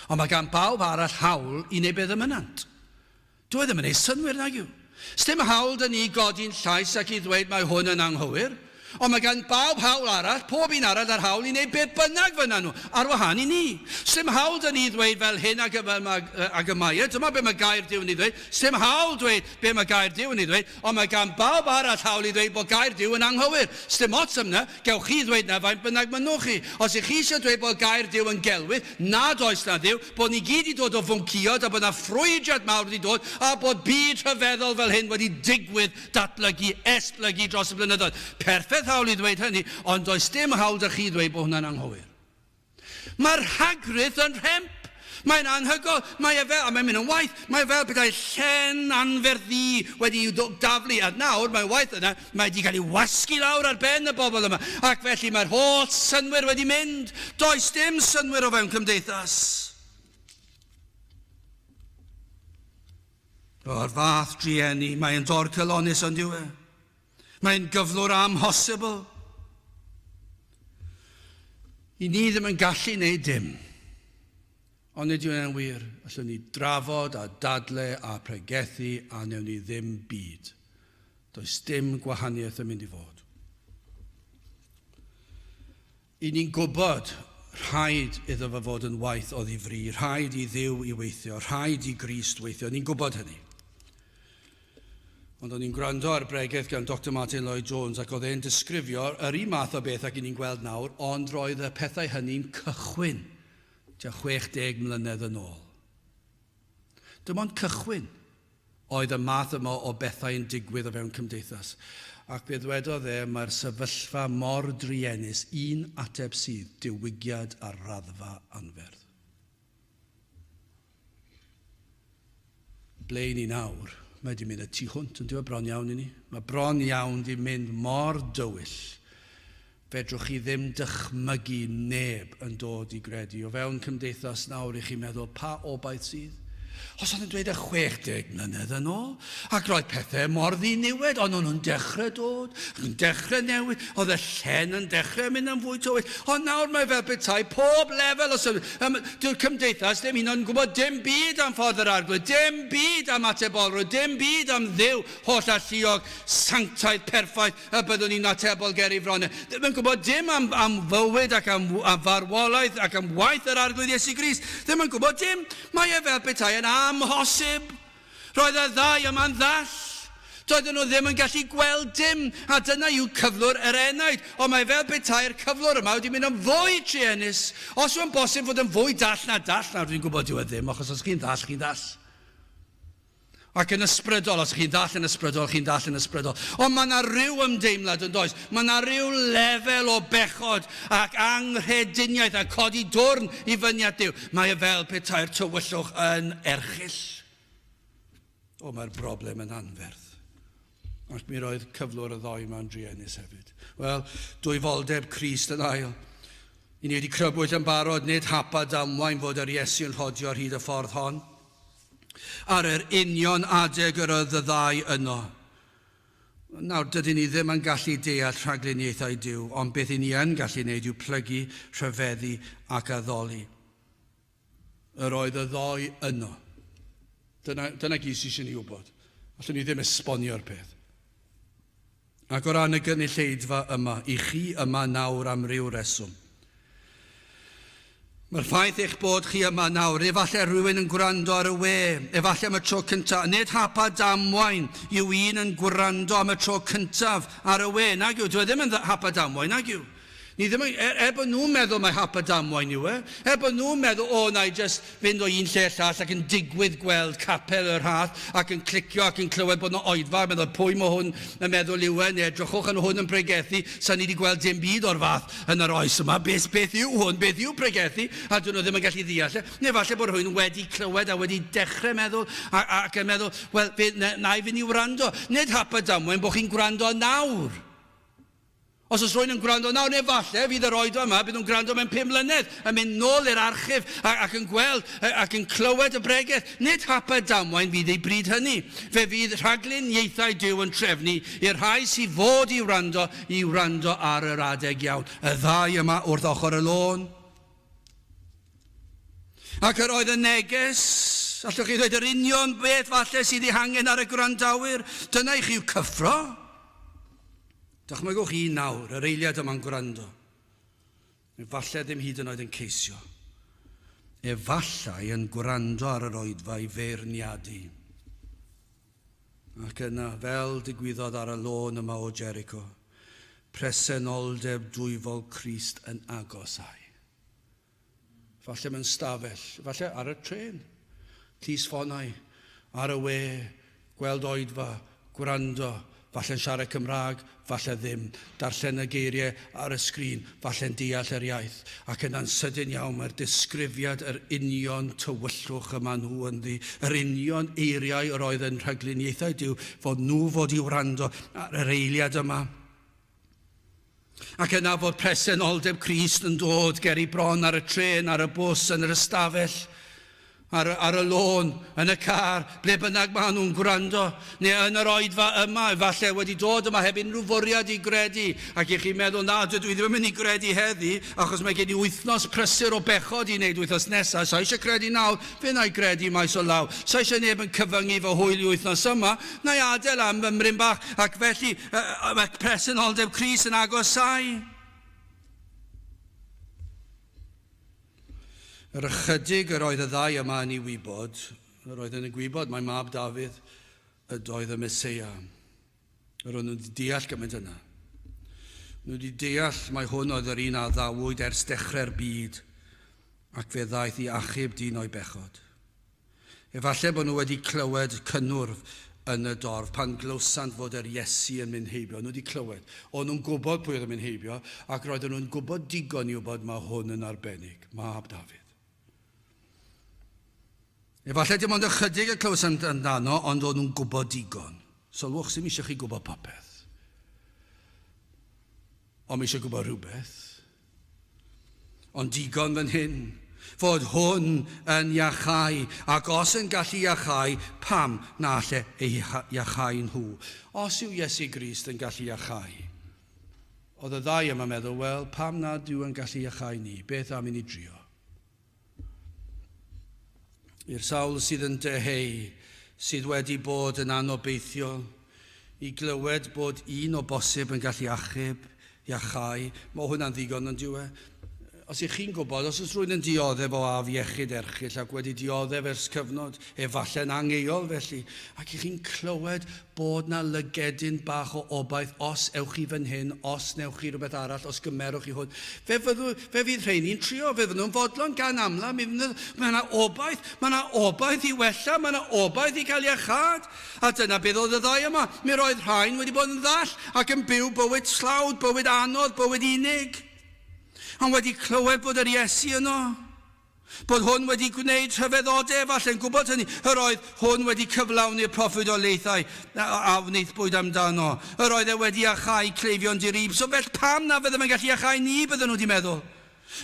Ond mae gan bawb arall hawl i wneud beth y mynnant. Dyw e ddim yn ei synnwyr, nag yw? Sdim hawl 'da ni godi'n llais ac i ddweud mae hwn yn anghywir. Ond mae gan bawb hawl arall, pob un arall â'r hawl i wneud be bynnag fynna nhw, ar wahân i ni. Sdim hawl 'da ni ddweud fel hyn ag, fel ma, ag y mae e, dyma be mae gair Duw yn ei ddweud. Sdim hawl dweud be mae gair Duw yn ei ddweud, ond mae gan bawb arall hawl i ddweud bod gair Duw yn anghywir. Sdim ots am 'na, gewch chi ddweud 'na faint bynnag mynnwch chi. Os ych chi eisiau dweud bod gair Duw yn gelwydd, nad oes 'na Dduw, bod ni gyd 'di dod o fwncïod a bod 'na ffrwydrad mawr wedi dod a bod byd rhyfeddol fel hyn wedi digwydd datblygu, esblygu dros y blynyddoedd. Perffaith hawl i ddweud hynny, ond does dim hawl 'da chi ddweud bod hwnna'n anghywir. Mae'r rhagrith yn rhemp. Mae'n anhygoel. Mae e fel, a mae'n mynd yn waeth, mae e fel petai llen anferth ddu wedi i'w daflu, a nawr mae'n waeth yna, mae wedi cael ei wasgu lawr ar ben y bobl yma, ac felly mae'r holl synnwyr wedi mynd. Does dim synnwyr o fewn cymdeithas. O'r fath drueni, mae'n dorcalonnus ond yw e? Mae'n gyflwr amhosibl. I ni ddim yn gallu wneud dim. Ond nid yw e'n wir. Allwn ni drafod a dadle a pregethu a wnewn ni ddim byd. Does dim gwahaniaeth yn mynd i fod. I ni'n gwybod, rhaid iddo fe fod yn waith o ddifri, rhaid i Dduw i weithio, rhaid i Grist weithio, ni'n gwybod hynny. Ond o'n i'n gwrando ar bregeth gan Doctor Martyn Lloyd-Jones ac oedd e'n disgrifio yr un math o beth ag i ni'n gweld nawr, ond roedd y pethau hynny'n cychwyn tua 60 mlynedd yn ôl. Dim ond cychwyn oedd y math yma o bethau yn digwydd o fewn cymdeithas. Ac fe ddwedodd e, mae'r sefyllfa mor druenus, un ateb sydd, diwygiad ar raddfa anferth. Ble i ni nawr? Mae wedi mynd y tu hwnt yn diwedd bron iawn i ni. Mae bron iawn di mynd mor dywyll. Fedrwch chi ddim dychmygu neb yn dod i gredu. O fewn cymdeithas nawr i chi'n meddwl pa obaith sydd? Os oedd yn dweud y 60 mlynedd yn ôl, ac roedd pethau mor ddiniwed, ond o'n nhw'n dechrau dod, ac yn dechrau newid, oedd y llen yn dechrau mynd yn fwy tywyll. Ond nawr mae fel petai pob lefel o symud. Um, Dyw'r cymdeithas ddim hyn o'n gwybod dim byd am ffordd yr arglwydd, dim byd am atebolrwydd, dim byd am ddiw holl alluog, sanctaidd, perffaith, y byddwn ni'n atebol ger ei fron. Ddim yn gwybod dim am, am fywyd ac am, am farwolaeth ac am waith yr Arglwydd Iesu Grist. Ddim yn gwybod dim. Mae e fel petai yn amhosib. Roedd y ddau yma'n ddall. Doedden nhw ddim yn gallu gweld dim, a dyna yw cyflwr yr enaid. Ond mae fel petai'r cyflwr yma wedi mynd yn fwy truenus. Os yw'n bosib fod yn fwy dall na dall, nawr dwi'n gwybod dyw e ddim, achos os chi'n ddall, chi'n ddall. Ac yn ysbrydol, os chi'n ddall yn ysbrydol, chi'n ddall yn ysbrydol. Ond mae yna rhyw ymdeimlad yn does. Mae yna rhyw lefel o bechod ac anghrediniaeth a codi dwrn i fyny at Dduw. Mae e fel petai'r tywyllwch yn erchyll. O, mae'r broblem yn anferth. Ac mi roedd cyflwr y ddoi ma'n druenus hefyd. Wel, dwyfoldeb Crist yn ail. I ni wedi crybwyll yn barod, nid hap a damwain fod yr Iesu yn rhodio ar hyd y ffordd hon. Ar yr union adeg yr oedd y ddau yno. Nawr, dydyn ni ddim yn gallu deall rhagluniaethau Duw, ond beth i ni yn gallu wneud yw plygu, rhyfeddu ac addoli. Yr oedd y ddoi yno. Dyna, dyna gyd sydd eisiau ni wybod. Allwn ni ddim esbonio'r peth. Ac o ran y gynulleidfa yma, i chi yma nawr am ryw reswm. Mae'r ffaith eich bod chi yma nawr, efallai rhywun yn gwrando ar y we, efallai am y tro cyntaf, nid hap a damwain yw un yn gwrando am y tro cyntaf ar y we, nag yw, dyw e ddim yn hap a damwain, nag yw. Ni ddim yn, er, er bod nhw'n meddwl mai hap a damwain yw e, er bod nhw'n meddwl, o, na i jyst fynd o un lle llall ac yn digwydd gweld capel y rhath ac yn clicio ac yn clywed bod yna oedfa, a meddwl pwy mae hwn yn meddwl yw e, neu edrychwch yn hwn yn pregethu, sa ni wedi gweld dim byd o'r fath yn yr oes yma, beth, beth yw hwn, beth yw pregethu, a dyn nhw ddim yn gallu ddeall e. Neu falle bod rhywun wedi clywed a wedi dechrau meddwl a, ac yn meddwl, wel, fe, na, na i fynd i wrando. Nid hap a damwain bod chi'n gwrando nawr. Os oes rhywun yn gwrando nawr, neu falle fydd yr oedfa yma, bydd nhw'n gwrando mewn 5 mlynedd, yn mynd nôl i'r archif ac yn gweld ac yn clywed y bregeth. Nid hap a damwain fydd ei bryd hynny. Fe fydd rhagluniaethau Duw yn trefnu i'r rhai sydd fod i wrando i wrando ar yr adeg iawn. Y ddau yma wrth ochr y lôn. Ac yr oedd y neges, allwch chi ddweud yr union beth falle sydd ei hangen ar y gwrandawyr, dyna i chi yw cyffro. Dychmygwch un nawr, yr eiliad yma'n gwrando. Efallai ddim hyd yn oed yn ceisio. Efallai yn gwrando ar yr oedfa i feirniadu. Ac yna, fel digwyddodd ar y lôn yma o Jericho, presenoldeb dwyfol Crist yn agosau. Falle mewn stafell, falle ar y trên, clustffonau, ar y we, gweld oedfa, gwrando, falle'n siarad Cymraeg, falle ddim, darllen y geiriau ar y sgrin, falle'n deall yr iaith, ac yna'n sydyn iawn mae'r disgrifiad yr union tywyllwch y maen nhw ynddi, yr union eiriau yr oedd yn rhagluniaethau Duw fod nhw fod i wrando ar yr eiliad yma. Ac yna fod presenoldeb Crist yn dod ger ei bron ar y trên, ar y bws, yn yr ystafell, ar, ar y lôn, yn y car, ble bynnag maen nhw'n gwrando, neu yn yr oedfa yma, efallai wedi dod yma heb unrhyw fwriad i gredu, ac i chi'n meddwl, na, dydw i ddim yn mynd i gredu heddi, achos mae gen i wythnos prysur o bechod i wneud wythnos nesaf, sa eisiau credu nawr, fe na i gredu maes o law. Sa eisiau neb yn cyfyngu fy hwyl i wythnos yma, na i adael am fy mryn bach, ac felly Mae presenoldeb Crist yn agosau. Yr ychydig yr oedd y ddau yma yn ei wybod, yr oedd yn y gwybod mai mab Dafydd ydoedd y Meseia. Yr oedd nhw wedi deall gymaint yna. Nhw wedi deall mai hwn oedd yr un a addawyd ers dechrau'r byd, ac fe ddaeth i achub dyn o'i bechod. Efallai bod nhw wedi clywed cynnwrf yn y dorf pan glywsant fod yr Iesu yn mynd heibio. Nhw wedi clywed. O'n nhw'n gwybod pwy oedd yn mynd heibio, ac roedden nhw'n gwybod digon i wybod mae hwn yn arbennig, mab Dafydd. Efallai dim ond ychydig y clywsant amdano, ond o'n nhw'n gwybod digon. Sylwch, sy'm eisiau chi gwybod popeth. Ond mae eisiau gwybod rhywbeth. Ond digon fan hyn. Fod hwn yn iachau, ac os yn gallu iachau, pam na alle eu iachau nhw? Os yw Iesu Grist yn gallu iachau, oedd y ddau yma'n meddwl, wel, pam nad yw yn gallu iachau ni? Beth am i ni drio? I'r sawl sydd yn dyheu, sydd wedi bod yn anobeithiol, i glywed bod un o bosib yn gallu achub, iachau, mae hwnna'n ddigon yn dyw e? Os ych chi'n gwybod, os oes rhywun yn dioddef o afiechyd erchyll ac wedi dioddef ers cyfnod, efallai'n angeuol felly, ac ych chi'n clywed bod 'na lygedyn bach o obaith os ewch chi fan hyn, os newch chi rhywbeth arall, os gymerwch chi hwn. Fe, fyddw, fe fydd rheini'n trio, fe fydden nhw'n fodlon gan amla, mi fydd, mae yna obaith, mae yna obaith i wella, mae yna obaith i cael iachâd. A dyna beth oedd y ddau yma. Mi roedd rhain wedi bod yn ddall ac yn byw bywyd tlawd, bywyd anodd, bywyd unig. Ond wedi clywed bod yr Iesu yno. Bod hwn wedi gwneud rhyfeddodau, efallai'n gwybod hynny. Yr oedd hwn wedi cyflawni'r proffwydoliaethau a wnaethpwyd amdano. Yr oedd e wedi iachau cleifion di-rif. So felly pam na fyddem yn gallu iachau ni, bydden nhw wedi meddwl.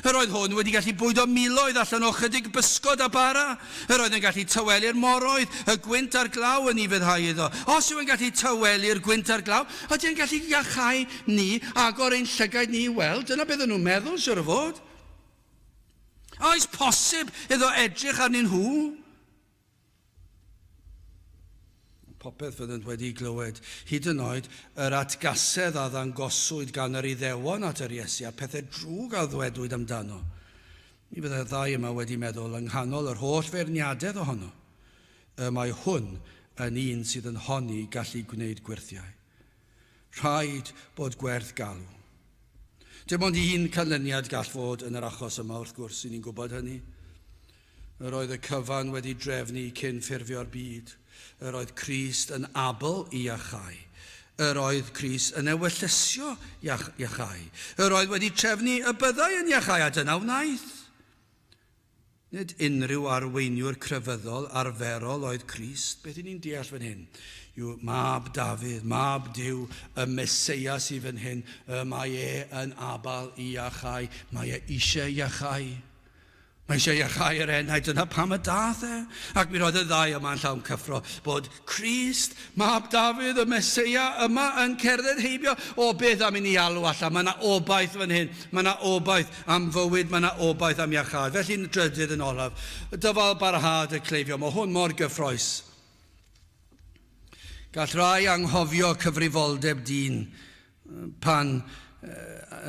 Yr oedd hwn wedi gallu bwydo miloedd allan o ychydig bysgod a bara. Yr oedd yn gallu tawelu'r moroedd, y gwynt a'r glaw yn ufuddhau iddo. Os yw e'n gallu tawelu'r gwynt a'r glaw, ydy e'n gallu iachau ni, agor ein llygaid ni i weld? Dyna beth nhw'n meddwl, siwr o fod. A oes posib iddo edrych arnyn nhw? Popeth fyddent wedi glywed, hyd yn oed yr atgasedd a ddangoswyd gan yr Iddewon at yr Iesu a'r pethau drwg a ddwedwyd amdano. Mi fyddai'r ddau yma wedi meddwl yng nghanol yr holl feirniadedd ohono, y mae hwn yn un sydd yn honni gallu gwneud gwyrthiau. Rhaid bod gwerth galw. Dim ond un canlyniad gall fod yn yr achos yma, wrth gwrs, i ni'n gwybod hynny. Yr oedd y cyfan wedi drefnu cyn ffurfio'r byd. Yr oedd Crist yn abl i iachau. Yr oedd Crist yn ewyllysio iachau. Yr oedd wedi trefnu y byddai yn iachau, a dyna wnaeth. Nid unrhyw arweiniwr crefyddol arferol oedd Crist. Beth y'n ni'n deall fan hyn yw mab Dafydd, mab Duw, y Meseia sydd fan hyn. Y mae e yn abal i iachau. Mae e eisiau iachau. Mae eisiau iachau yr enaid, dyna pam y dath e. Ac mi roedd y ddau yma'n llawn cyffro bod Crist, mab Dafydd, y Meseia yma yn cerdded heibio. O, beth am i ni alw allan? Mae yna obaith fan hyn. Mae yna obaith am fywyd, mae yna obaith am iachâd. Felly'n drydydd yn olaf, dyfal barhad y cleifion. Mae hwn mor gyffroes. Gall rai anghofio cyfrifoldeb dyn pan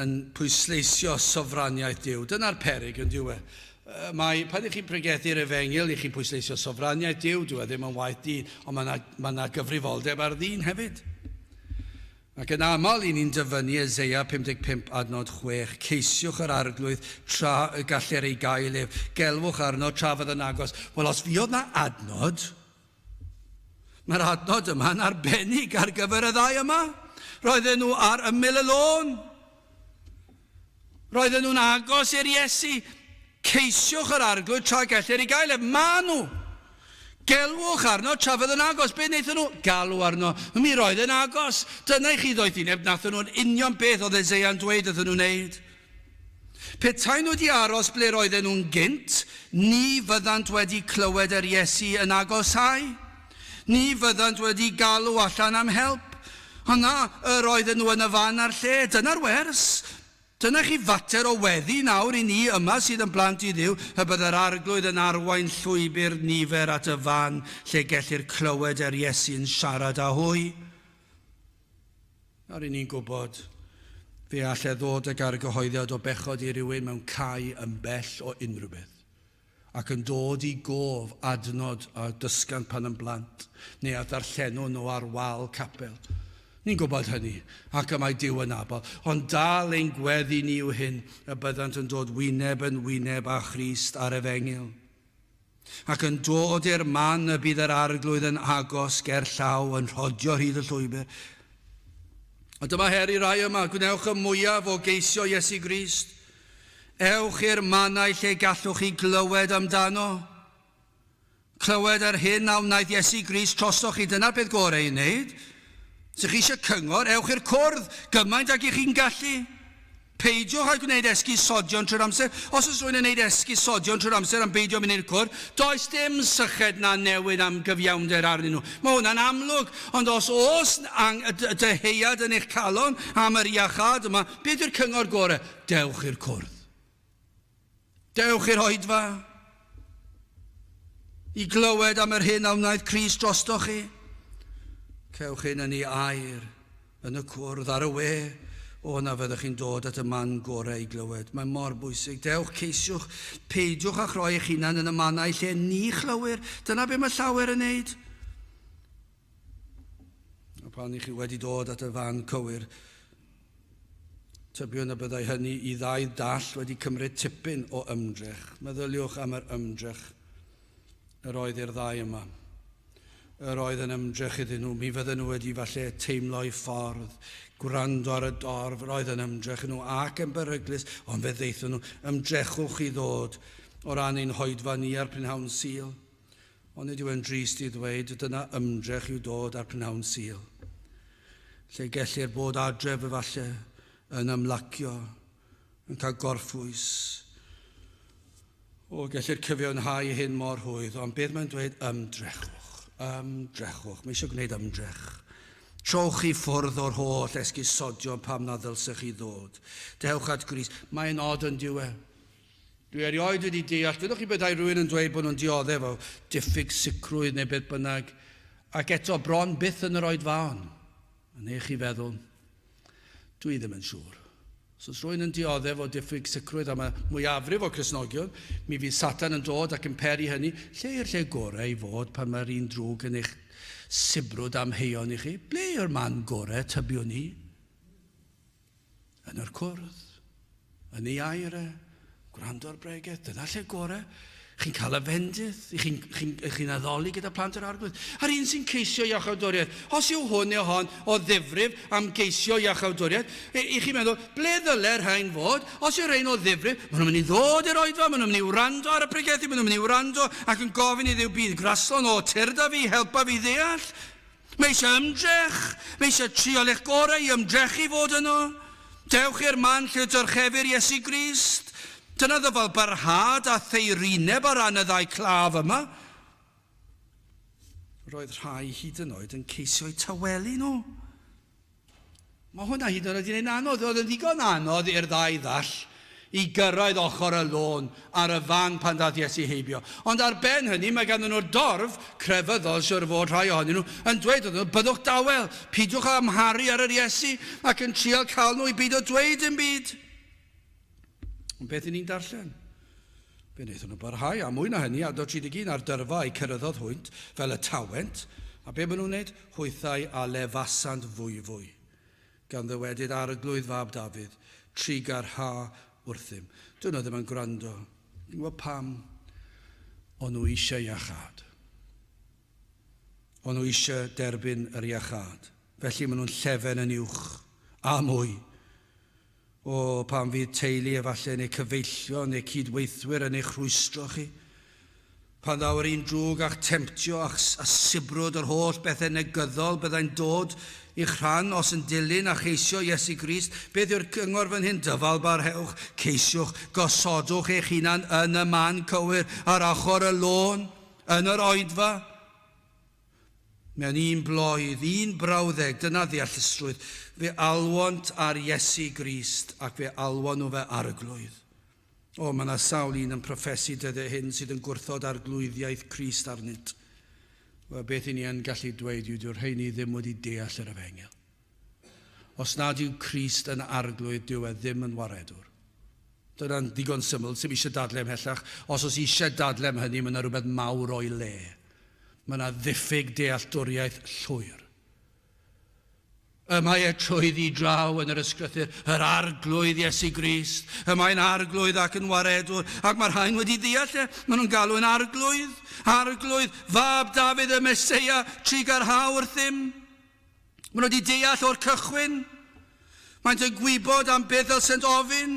yn pwysleisio sofraniaeth Duw. Dyna'r peryg yn dyw e. Mae, pan ych chi'n pregethu'r efengyl, ych chi'n pwysleisio sofraniaeth Duw, dyw e ddim yn waith dyn, ond mae yna, mae yna gyfrifoldeb ar ddyn hefyd. Ac yn aml, i ni'n dyfynnu Eseia 55 adnod 6, ceisiwch yr arglwydd tra y gallir ei gael ef, gelwch arno tra fydd yn agos. Wel, os fuodd na adnod, Mae'r adnod yma'n arbennig ar gyfer y ddau yma. Roedden nhw ar ymyl y lôn. Roedden nhw'n agos i'r Iesu. Ceisiwch yr arglwydd tra gellir ei gael ef. Ma nhw. Gelwch arno tra fydd yn agos. Be wnaethon nhw? Galw arno. Mi roedd yn agos. Dyna i chi ddoethineb. Nathon nhw'n union beth oedd Eseia'n dweud wrthyn nhw'n wneud. Petai nhw wedi aros ble roedden nhw'n gynt, ni fyddant wedi clywed yr Iesu yn agosáu. Ni fyddant wedi galw allan am help. Ond na, yr oedden nhw yn y fan a'r lle. Dyna'r wers. Dyna chi fater o weddi nawr i ni yma sydd yn blant i Dduw, y byddai'r Arglwydd yn arwain llwybr nifer at y fan lle gellir clywed yr Iesu'n siarad â hwy. Nawr, 'y ni'n gwybod, fe all e ddod ag argyhoeddiad o bechod i rywun mewn cae yn bell o unrhyw beth, ac yn dod i gof adnod a dysgant pan yn blant, neu a ddarllenwn nhw ar wal capel. Ni'n gwybod hynny, ac y mae Duw yn abl, ond dal ein gweddi ni yw hyn, y byddant yn dod wyneb yn wyneb â Christ a'r Efengyl. Ac yn dod i'r man y bydd yr Arglwydd yn agos ger llaw yn rhodio hyd y llwybr. A dyma her i rai yma, gwnewch y mwyaf o geisio Iesu Grist. Ewch i'r mannau lle gallwch chi glywed amdano. Clywed yr hyn a wnaeth Iesu Grist trosoch chi, dyna'r peth gorau i wneud. Os ych chi eisiau cyngor, ewch i'r cwrdd, gymaint ag i chi'n gallu. Peidiwch â gwneud esgusodion trwy'r amser. Os oes rhywun yn gwneud esgusodion trwy'r amser am beidio mynd i'r cwrdd, does dim syched na newyn am gyfiawnder arnyn nhw. Mae hwnna'n amlwg. Ond os oes dyheuad yn eich calon am yr iachâd yma, beth yw'r cyngor gorau? Dewch i'r cwrdd. Dewch i'r oedfa i glywed am yr hyn a wnaeth Crist drostoch chi. Cewch hyn yn ei air, yn y cwrdd, ar y we. O, na fyddwch chi'n dod at y man gorau i glywed. Mae mor bwysig. Dewch, ceisiwch, peidiwch â chroi eich hunan yn y mannau lle ni chlywir. Dyna be mae llawer yn neud. A pan i chi wedi dod at y fan cywir, tybiwn y byddai hynny i ddau dall wedi cymryd tipyn o ymdrech. Meddyliwch am yr ymdrech yr oedd i'r ddau yma. Yr oedd yn ymdrech iddyn nhw. Mi fydden nhw wedi falle teimlo'i ffordd, gwrando ar y dorf. Yr oedd yn ymdrech nhw ac yn beryglus, ond fe ddeithon nhw, ymdrechwch i ddod o ran ein hoedfa ni ar prynhawn Sul. Ond nid yw e'n drist i ddweud dyna ymdrech i'w dod ar prynhawn Sul, lle gellir bod adref efalle, yn ymlacio, yn cael gorffwys. O, gellir cyfiawnhau hyn mor rhwydd, ond beth mae'n dweud? Ymdrechwch, ymdrechwch. Mae eisiau gwneud ymdrech. Trowch i ffwrdd o'r holl esgusodion pam na ddylsech chi ddod. Dewch at Grist. Mae'n od yn dyw e. Dwi erioed wedi deall, dwedwch chi petai rhywun yn dweud bod nhw'n dioddef o diffyg sicrwydd neu beth bynnag, ac eto bron byth yn yr oedfaon, yn eich chi feddwl, dwi ddim yn siŵr. Os oes rhywun yn dioddef o diffyg sicrwydd, a mae mwyafrif o Cristnogion, mi fydd Satan yn dod ac yn peri hynny, lle yw'r lle gorau i fod pan mae'r un drwg yn eich sibrwd amheuon i chi? Ble yw'r man gorau, tybiwn i? Yn yr cwrdd, yn ei air e, gwrando ar bregeth, dyna lle gore. Chi'n cael y fendith, chi'n chi, chi addoli gyda plant yr arglwydd. A'r un sy'n ceisio iachawdwriaeth, os yw hwn neu hon o ddifrif am geisio iachawdwriaeth, i chi'n meddwl, ble ddyle'r rhain fod? Os yw'r rhain o ddifrif, maen nhw'n mynd i ddod i'r oedfa, maen nhw'n mynd i wrando ar y pregethu, maen nhw'n mynd i wrando ac yn gofyn i Dduw bydd graslon, o, tyrda fi, helpa fi ddeall. Mae eisiau ymdrech. Mae eisiau trial eich gorau i ymdrechu fod yno. Dewch i'r man lle dyrchefir Iesu Grist. Dyna ddyfal barhad a theirineb ar ran y ddau claf yma. Roedd rhai hyd yn oed yn ceisio'u tawelu nhw. Mae hwnna hyd yn oed wedi gwneud yn anodd. Roedd yn ddigon anodd i'r ddau ddall i gyrraedd ochr y lôn ar y fan pan ddaeth Iesu heibio. Ond ar ben hynny, mae ganddyn nhw'r dorf crefyddol, siwr fod rhai ohonyn nhw, yn dweud wrthyn nhw, byddwch dawel, peidiwch â amharu ar yr Iesu, ac yn trial cael nhw i beidio dweud dim byd. Ond beth y'n ni'n darllen? Fe wnaethon nhw barhau, a mwy na hynny, adnod 31, a'r dyrfa a'i cyrhaeddodd hwynt, fel y tawent, a be maen nhw'n wneud? Hwythau a lefasant fwyfwy, gan ddywedyd, Arglwydd fab Dafydd, trugarha wrthym. Dyn nhw ddim yn gwrando. Chi'n gwybod pam? O'n nhw eisiau iachâd. O'n nhw eisiau derbyn yr iachâd. Felly maen nhw'n llefen yn uwch, a mwy. O, pan fydd teulu efallai neu cyfeillion neu cyd-weithwyr yn eich rhwystro chi. Pan ddaw yr un drwg a'ch temtio a'ch a sibrwd yr holl bethau negyddol byddai'n dod i'ch rhan os yn dilyn a cheisio Iesu Grist, beth yw'r cyngor fan hyn? Dyfal barhewch, ceisiwch, gosodwch eich hunan yn y man cywir, ar ochr y lôn, yn yr oedfa. Mewn un bloedd, un brawddeg, dyna ddeallusrwydd, fe alwont ar Iesu Grist ac fe alwon nhw fe Arglwydd. O, mae yna sawl un yn proffesu dyddiau hyn sydd yn gwrthod arglwyddiaeth Crist arnynt. Wel, beth i ni yn gallu dweud yw dyw'r rheini ddim wedi deall yr efengyl. Os nad yw Crist yn arglwydd, dyw e ddim yn waredwr. Dyna'n ddigon syml, sy'm eisiau dadlau ymhellach. Os oes eisiau dadlau am hynny, mae yna rhywbeth mawr o'i le. Mae yna ddiffyg dealltwriaeth llwyr. Y mae e trwyddi draw yn yr ysgrythur, yr Arglwydd Iesu Grist. Y mae'n Arglwydd ac yn waredwr, ac mae'r rhain wedi ddeall e. Maen nhw'n galw yn Arglwydd, Arglwydd, Fab Dafydd y Meseia, trugarha wrthym. Maen nhw wedi deall o'r cychwyn. Maent yn gwybod am beth ddylsent ofyn.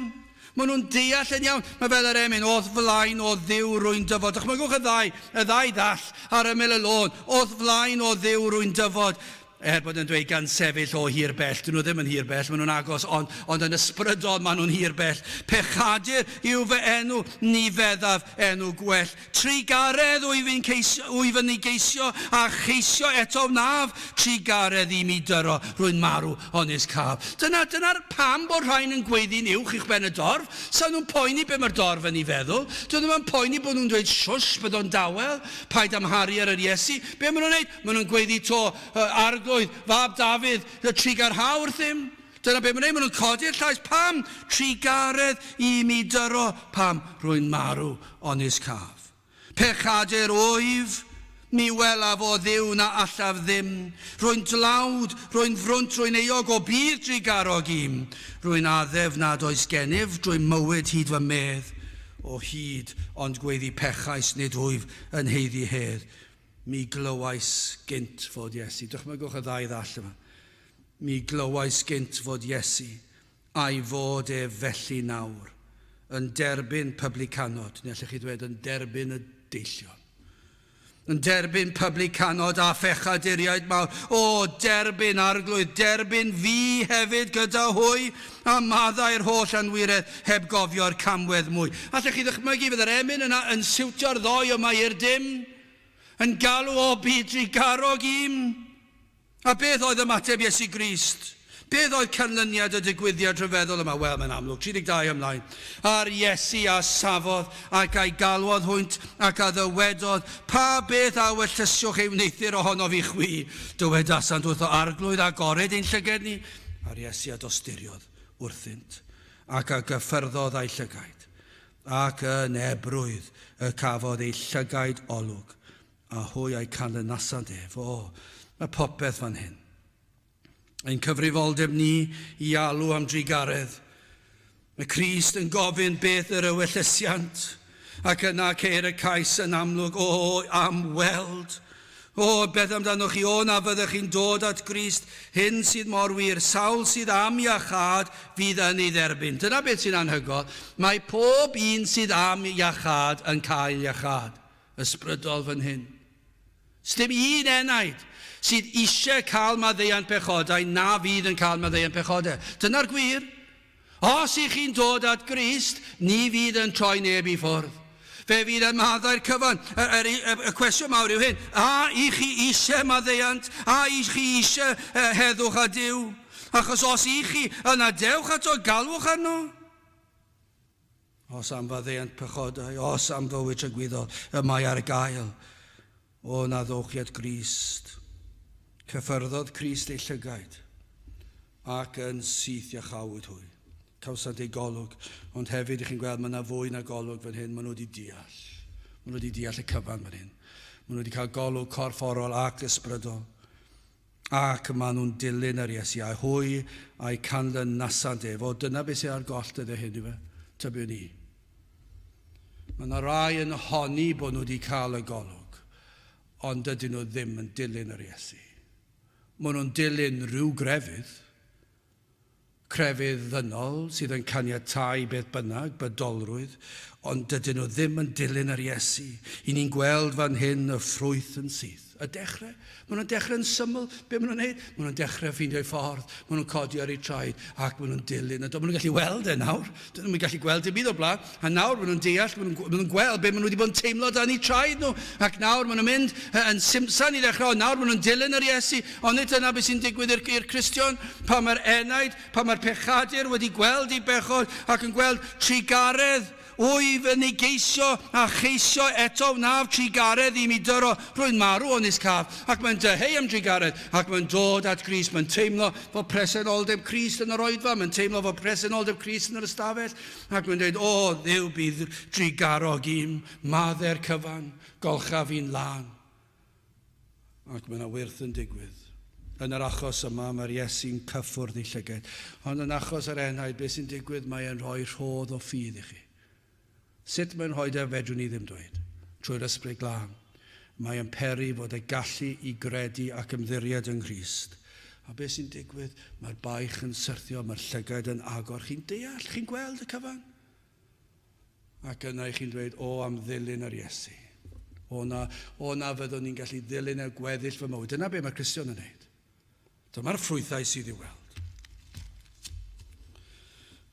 Maen nhw'n deall yn iawn. Mae fel yr emyn, O'th flaen o Dduw rwy'n dyfod. Dychmygwch y ddau, y ddau ddall ar ymyl y lôn. O'th flaen o Dduw rwy'n dyfod. Er bod yn dweud gan sefyll o hir bell, dyn nhw ddim yn hir bell, maen nhw'n agos, ond, ond yn ysbrydol maen nhw'n hir bell. Pechadur yw fy enw, ni feddaf enw gwell. Trugaredd wyf i'n ceisio, wyf yn ei geisio, a cheisio eto wnaf. Trugaredd i mi dyro, rwy'n marw, onis caf. Dyna, dyna'r pam bod rhain yn gweiddi'n uwch uwch ben y dorf. Sa nhw'n poeni be mae'r dorf yn ei feddwl. Dyn nhw'n poeni bod nhw'n dweud shush, bydd o'n dawel, paid amharu ar yr Iesu. Be maen nhw'n neud? Maen nhw'n gweiddi to, Arglwydd, fab Dafydd, y trugarha wrthym. Dyna be maen nhw'n neud, maen nhw'n codi'r llais. Pam? Trugaredd i mi dyro. Pam? Rwy'n marw, onis caf. Pechadur wyf, mi welaf o Dduw na allaf ddim. Rwy'n dlawd, rwy'n frwnt, rwy'n euog o bydd drugarog i'm. Rwy'n addef nad oes gennyf drwy mywyd hyd fy medd. O hyd, ond gweiddi pechais nid wyf yn haeddu hedd. Mi glywais gynt fod Iesu. Dychmygwch y ddau ddall yma. Mi glywais gynt fod Iesu, a'i fod e felly nawr, yn derbyn publicanod, neu allech chi ddweud yn derbyn y deillion. Yn derbyn publicanod a phechaduriaid mawr. O, derbyn Arglwydd, derbyn fi hefyd gyda hwy, a maddau'r holl anwiredd heb gofio'r camwedd mwy. Allech chi ddychmygu fydd yr emyn yna yn siwtio'r ddoi yma i'r dim? Yn galw o bydd trugarog i'm. A beth oedd ymateb Iesu Grist? Beth oedd canlyniad y digwyddiad rhyfeddol yma? Wel, mae'n amlwg, 32 ymlaen. A'r Iesu a safodd ac a'i galwodd hwynt ac a ddywedodd, Pa beth a ewyllysiwch ei wneuthur ohonof i chwi? Dywedasant wrtho, Arglwydd, agored ein llyged ni. A'r Iesu a dosturiodd wrthynt ac a gyffyrddodd â'i llygaid. Ac yn ebrwydd y cafodd ei llygaid olwg, a hwy a'i canlynasant ef. O, mae popeth fan hyn. Ein cyfrifoldeb ni i alw am drugaredd. Mae Crist yn gofyn beth yr ewyllesiant, ac yna ceir y cais yn amlwg, o, am weld. O, beth amdanoch chi? O, na fyddech chi'n dod at Grist, hyn sydd mor wir, sawl sydd am iachâd fydd yn ei dderbyn. Dyna beth sy'n anhygoel. Mae pob un sydd am iachâd yn cael iachâd. Ysbrydol fan hyn. Sdim un enaid sydd eisiau cael maddeuant pechodau na fydd yn cael maddeuant pechodau. Dyna'r gwir. Os ych chi'n dod at Grist, ni fydd yn troi neb i ffwrdd. Fe fydd yn maddau'r cyfan. Y, y, y, y cwestiwn mawr yw hyn. A i chi eisiau maddeuant? A i chi eisiau heddwch â Duw? Achos os i chi, yna dewch ato, galwch arno. Os am faddeuant pechodau, os am fywyd tragwyddol, y mae ar gael. O, na ddowch chi at Grist. Cyffyrddodd Crist ei llygaid, ac yn syth iachawyd hwy. Cawsant eu golwg, ond hefyd, i chi'n gweld, mae yna fwy na golwg fan hyn, maen nhw wedi deall. Maen nhw wedi deall y cyfan fan hyn. Maen nhw wedi cael golwg corfforol ac ysbrydol. Ac maen nhw'n dilyn yr Iesu, a hwy a'i canlynasant ef. O, dyna beth sydd ar goll dyddiau hyn, yw e? Tybiwn i. Mae yna rai yn honni bod nhw wedi cael y golwg, ond dydyn nhw ddim yn dilyn yr Iesu. Maen nhw'n dilyn rhyw grefydd, crefydd ddynol sydd yn caniatáu beth bynnag, bydolrwydd, ond dydyn nhw ddim yn dilyn yr Iesu. I ni'n gweld fan hyn y ffrwyth yn syth. Y dechrau. Maen nhw'n dechrau yn syml. Be maen nhw'n neud? Maen nhw'n dechrau ffeindio eu ffordd. Maen nhw'n codi ar eu traed ac maen nhw'n dilyn. Maen nhw'n gallu weld e nawr. Dyn nhw'n gallu gweld dim byd o'r blaen. A nawr maen nhw'n deall, maen nhw'n maen nhw gweld be maen nhw wedi bod yn teimlo dan eu traed nhw. Ac nawr maen nhw'n mynd yn simsan i ddechrau, ond nawr maen nhw'n dilyn yr Iesu. Ond nid dyna beth sy'n digwydd i'r Cristion. Pan mae'r enaid, pan mae'r pechadur wedi gweld ei bechod ac yn gweld trugaredd, Wyf yn ei geisio a cheisio eto wnaf trugaredd i mi dyro, rwy'n marw onis caf, ac mae'n dyheu am drugaredd, ac mae'n dod at Grist, mae'n teimlo fod presenoldeb Crist yn yr oedfa, mae'n teimlo fod presenoldeb Crist yn yr ystafell, ac mae'n dweud, o Dduw bydd drugarog i'm, madde'r cyfan, golcha fi'n lân. Ac mae yna wyrth yn digwydd. Yn yr achos yma, mae'r Iesu'n cyffwrdd ei llygaid. Ond yn achos yr enaid, beth sy'n digwydd? Mae e'n rhoi rhodd o ffydd i chi. Sut mae'n rhoi e, fedrwn ni ddim dweud. Trwy'r Ysbryd Glân. Mae e'n peri fod y gallu i gredu ac ymddiried yng Nghrist. A beth sy'n digwydd? Mae'r baich yn syrthio, mae'r llygaid yn agor. Chi'n deall, chi'n gweld y cyfan. Ac yna i chi'n dweud, o, am ddilyn yr Iesu. O na, o na fyddwn ni'n gallu ddilyn y gweddill fy mywyd. Dyna be mae'r Cristion yn neud. Dyma'r ffrwythau sydd i'w weld.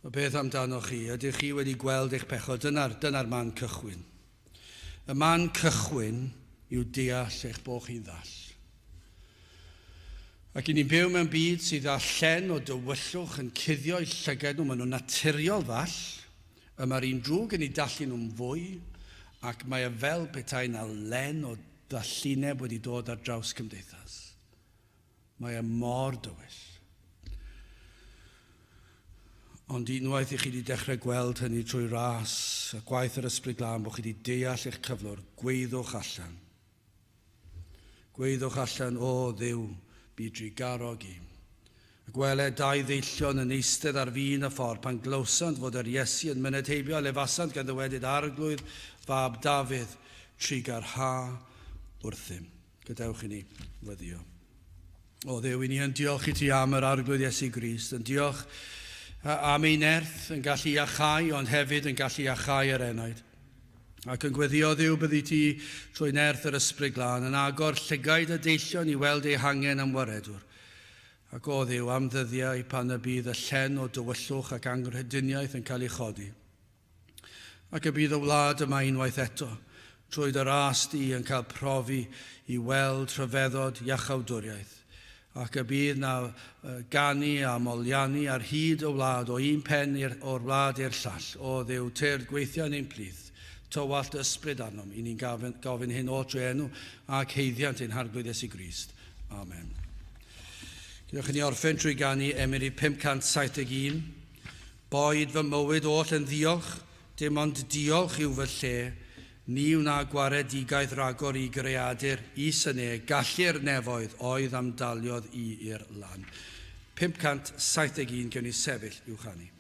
Y beth amdanoch chi? Ydych chi wedi gweld eich pechod? Dyna'r dyna man cychwyn. Y man cychwyn yw deall eich bod chi'n ddall. Ac i ni'n byw mewn byd sydd â llen o dywyllwch yn cuddio'u llygaid nhw, maen nhw'n naturiol ddall, y mae'r un drwg yn eu dallu nhw'n fwy, ac mae e fel petai 'na len o ddallineb wedi dod ar draws cymdeithas. Mae e mor dywyll. Ond unwaith i chi wedi dechrau gweld hynny trwy ras a gwaith yr Ysbryd Glân, bod chi wedi deall eich cyflwr, gweiddwch allan. Gweiddwch allan, o Dduw, bu drugarog i. A gwele dau ddeillion yn eistedd ar fin y ffordd pan glywsant fod yr Iesu yn myned heibio a lefasant gan ddywedyd Arglwydd fab Dafydd, trugarha wrthym. Gadewch i ni weddio. O Dduw, i ni yn diolch i ti am yr Arglwydd Iesu Grist, yn diolch am ei nerth yn gallu iachau, ond hefyd yn gallu iachau yr enaid. Ac yn gweddio Dduw byddi ti trwy nerth yr Ysbryd Glân yn agor llygaid y deillion i weld eu hangen am waredwr. Ac o Dduw, am ddyddiau pan y bydd y llen o dywyllwch ac anghrediniaeth yn cael ei chodi. Ac y bydd y wlad yma unwaith eto, trwy dy ras di, yn cael profi i weld rhyfeddod iachawdwriaeth, ac y bydd na ganu a moliannu ar hyd y wlad o un pen i'r, o'r wlad i'r llall. O Dduw, tyrd gweithio yn ein plith, tywallt ysbryd arnom, i ni'n gafyn, gofyn hyn oll trwy enw ac haeddiant ein Harglwydd Iesu Grist. Amen. Gadewch i ni orffen trwy ganu emyn 571. Boed fy mywyd oll yn ddiolch, dim ond diolch yw fy lle, ni wna gwaredigaeth ragor i greadur is y ne, gallu'r nefoedd oedd am daliodd i i'r lan. 571, gewn ni sefyll i'w chanu.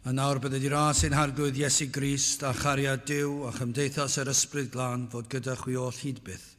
A nawr bydded i ras ein Harglwydd Iesu Grist a chariad Duw a chymdeithas yr Ysbryd Glân fod gyda chwi oll hyd byth.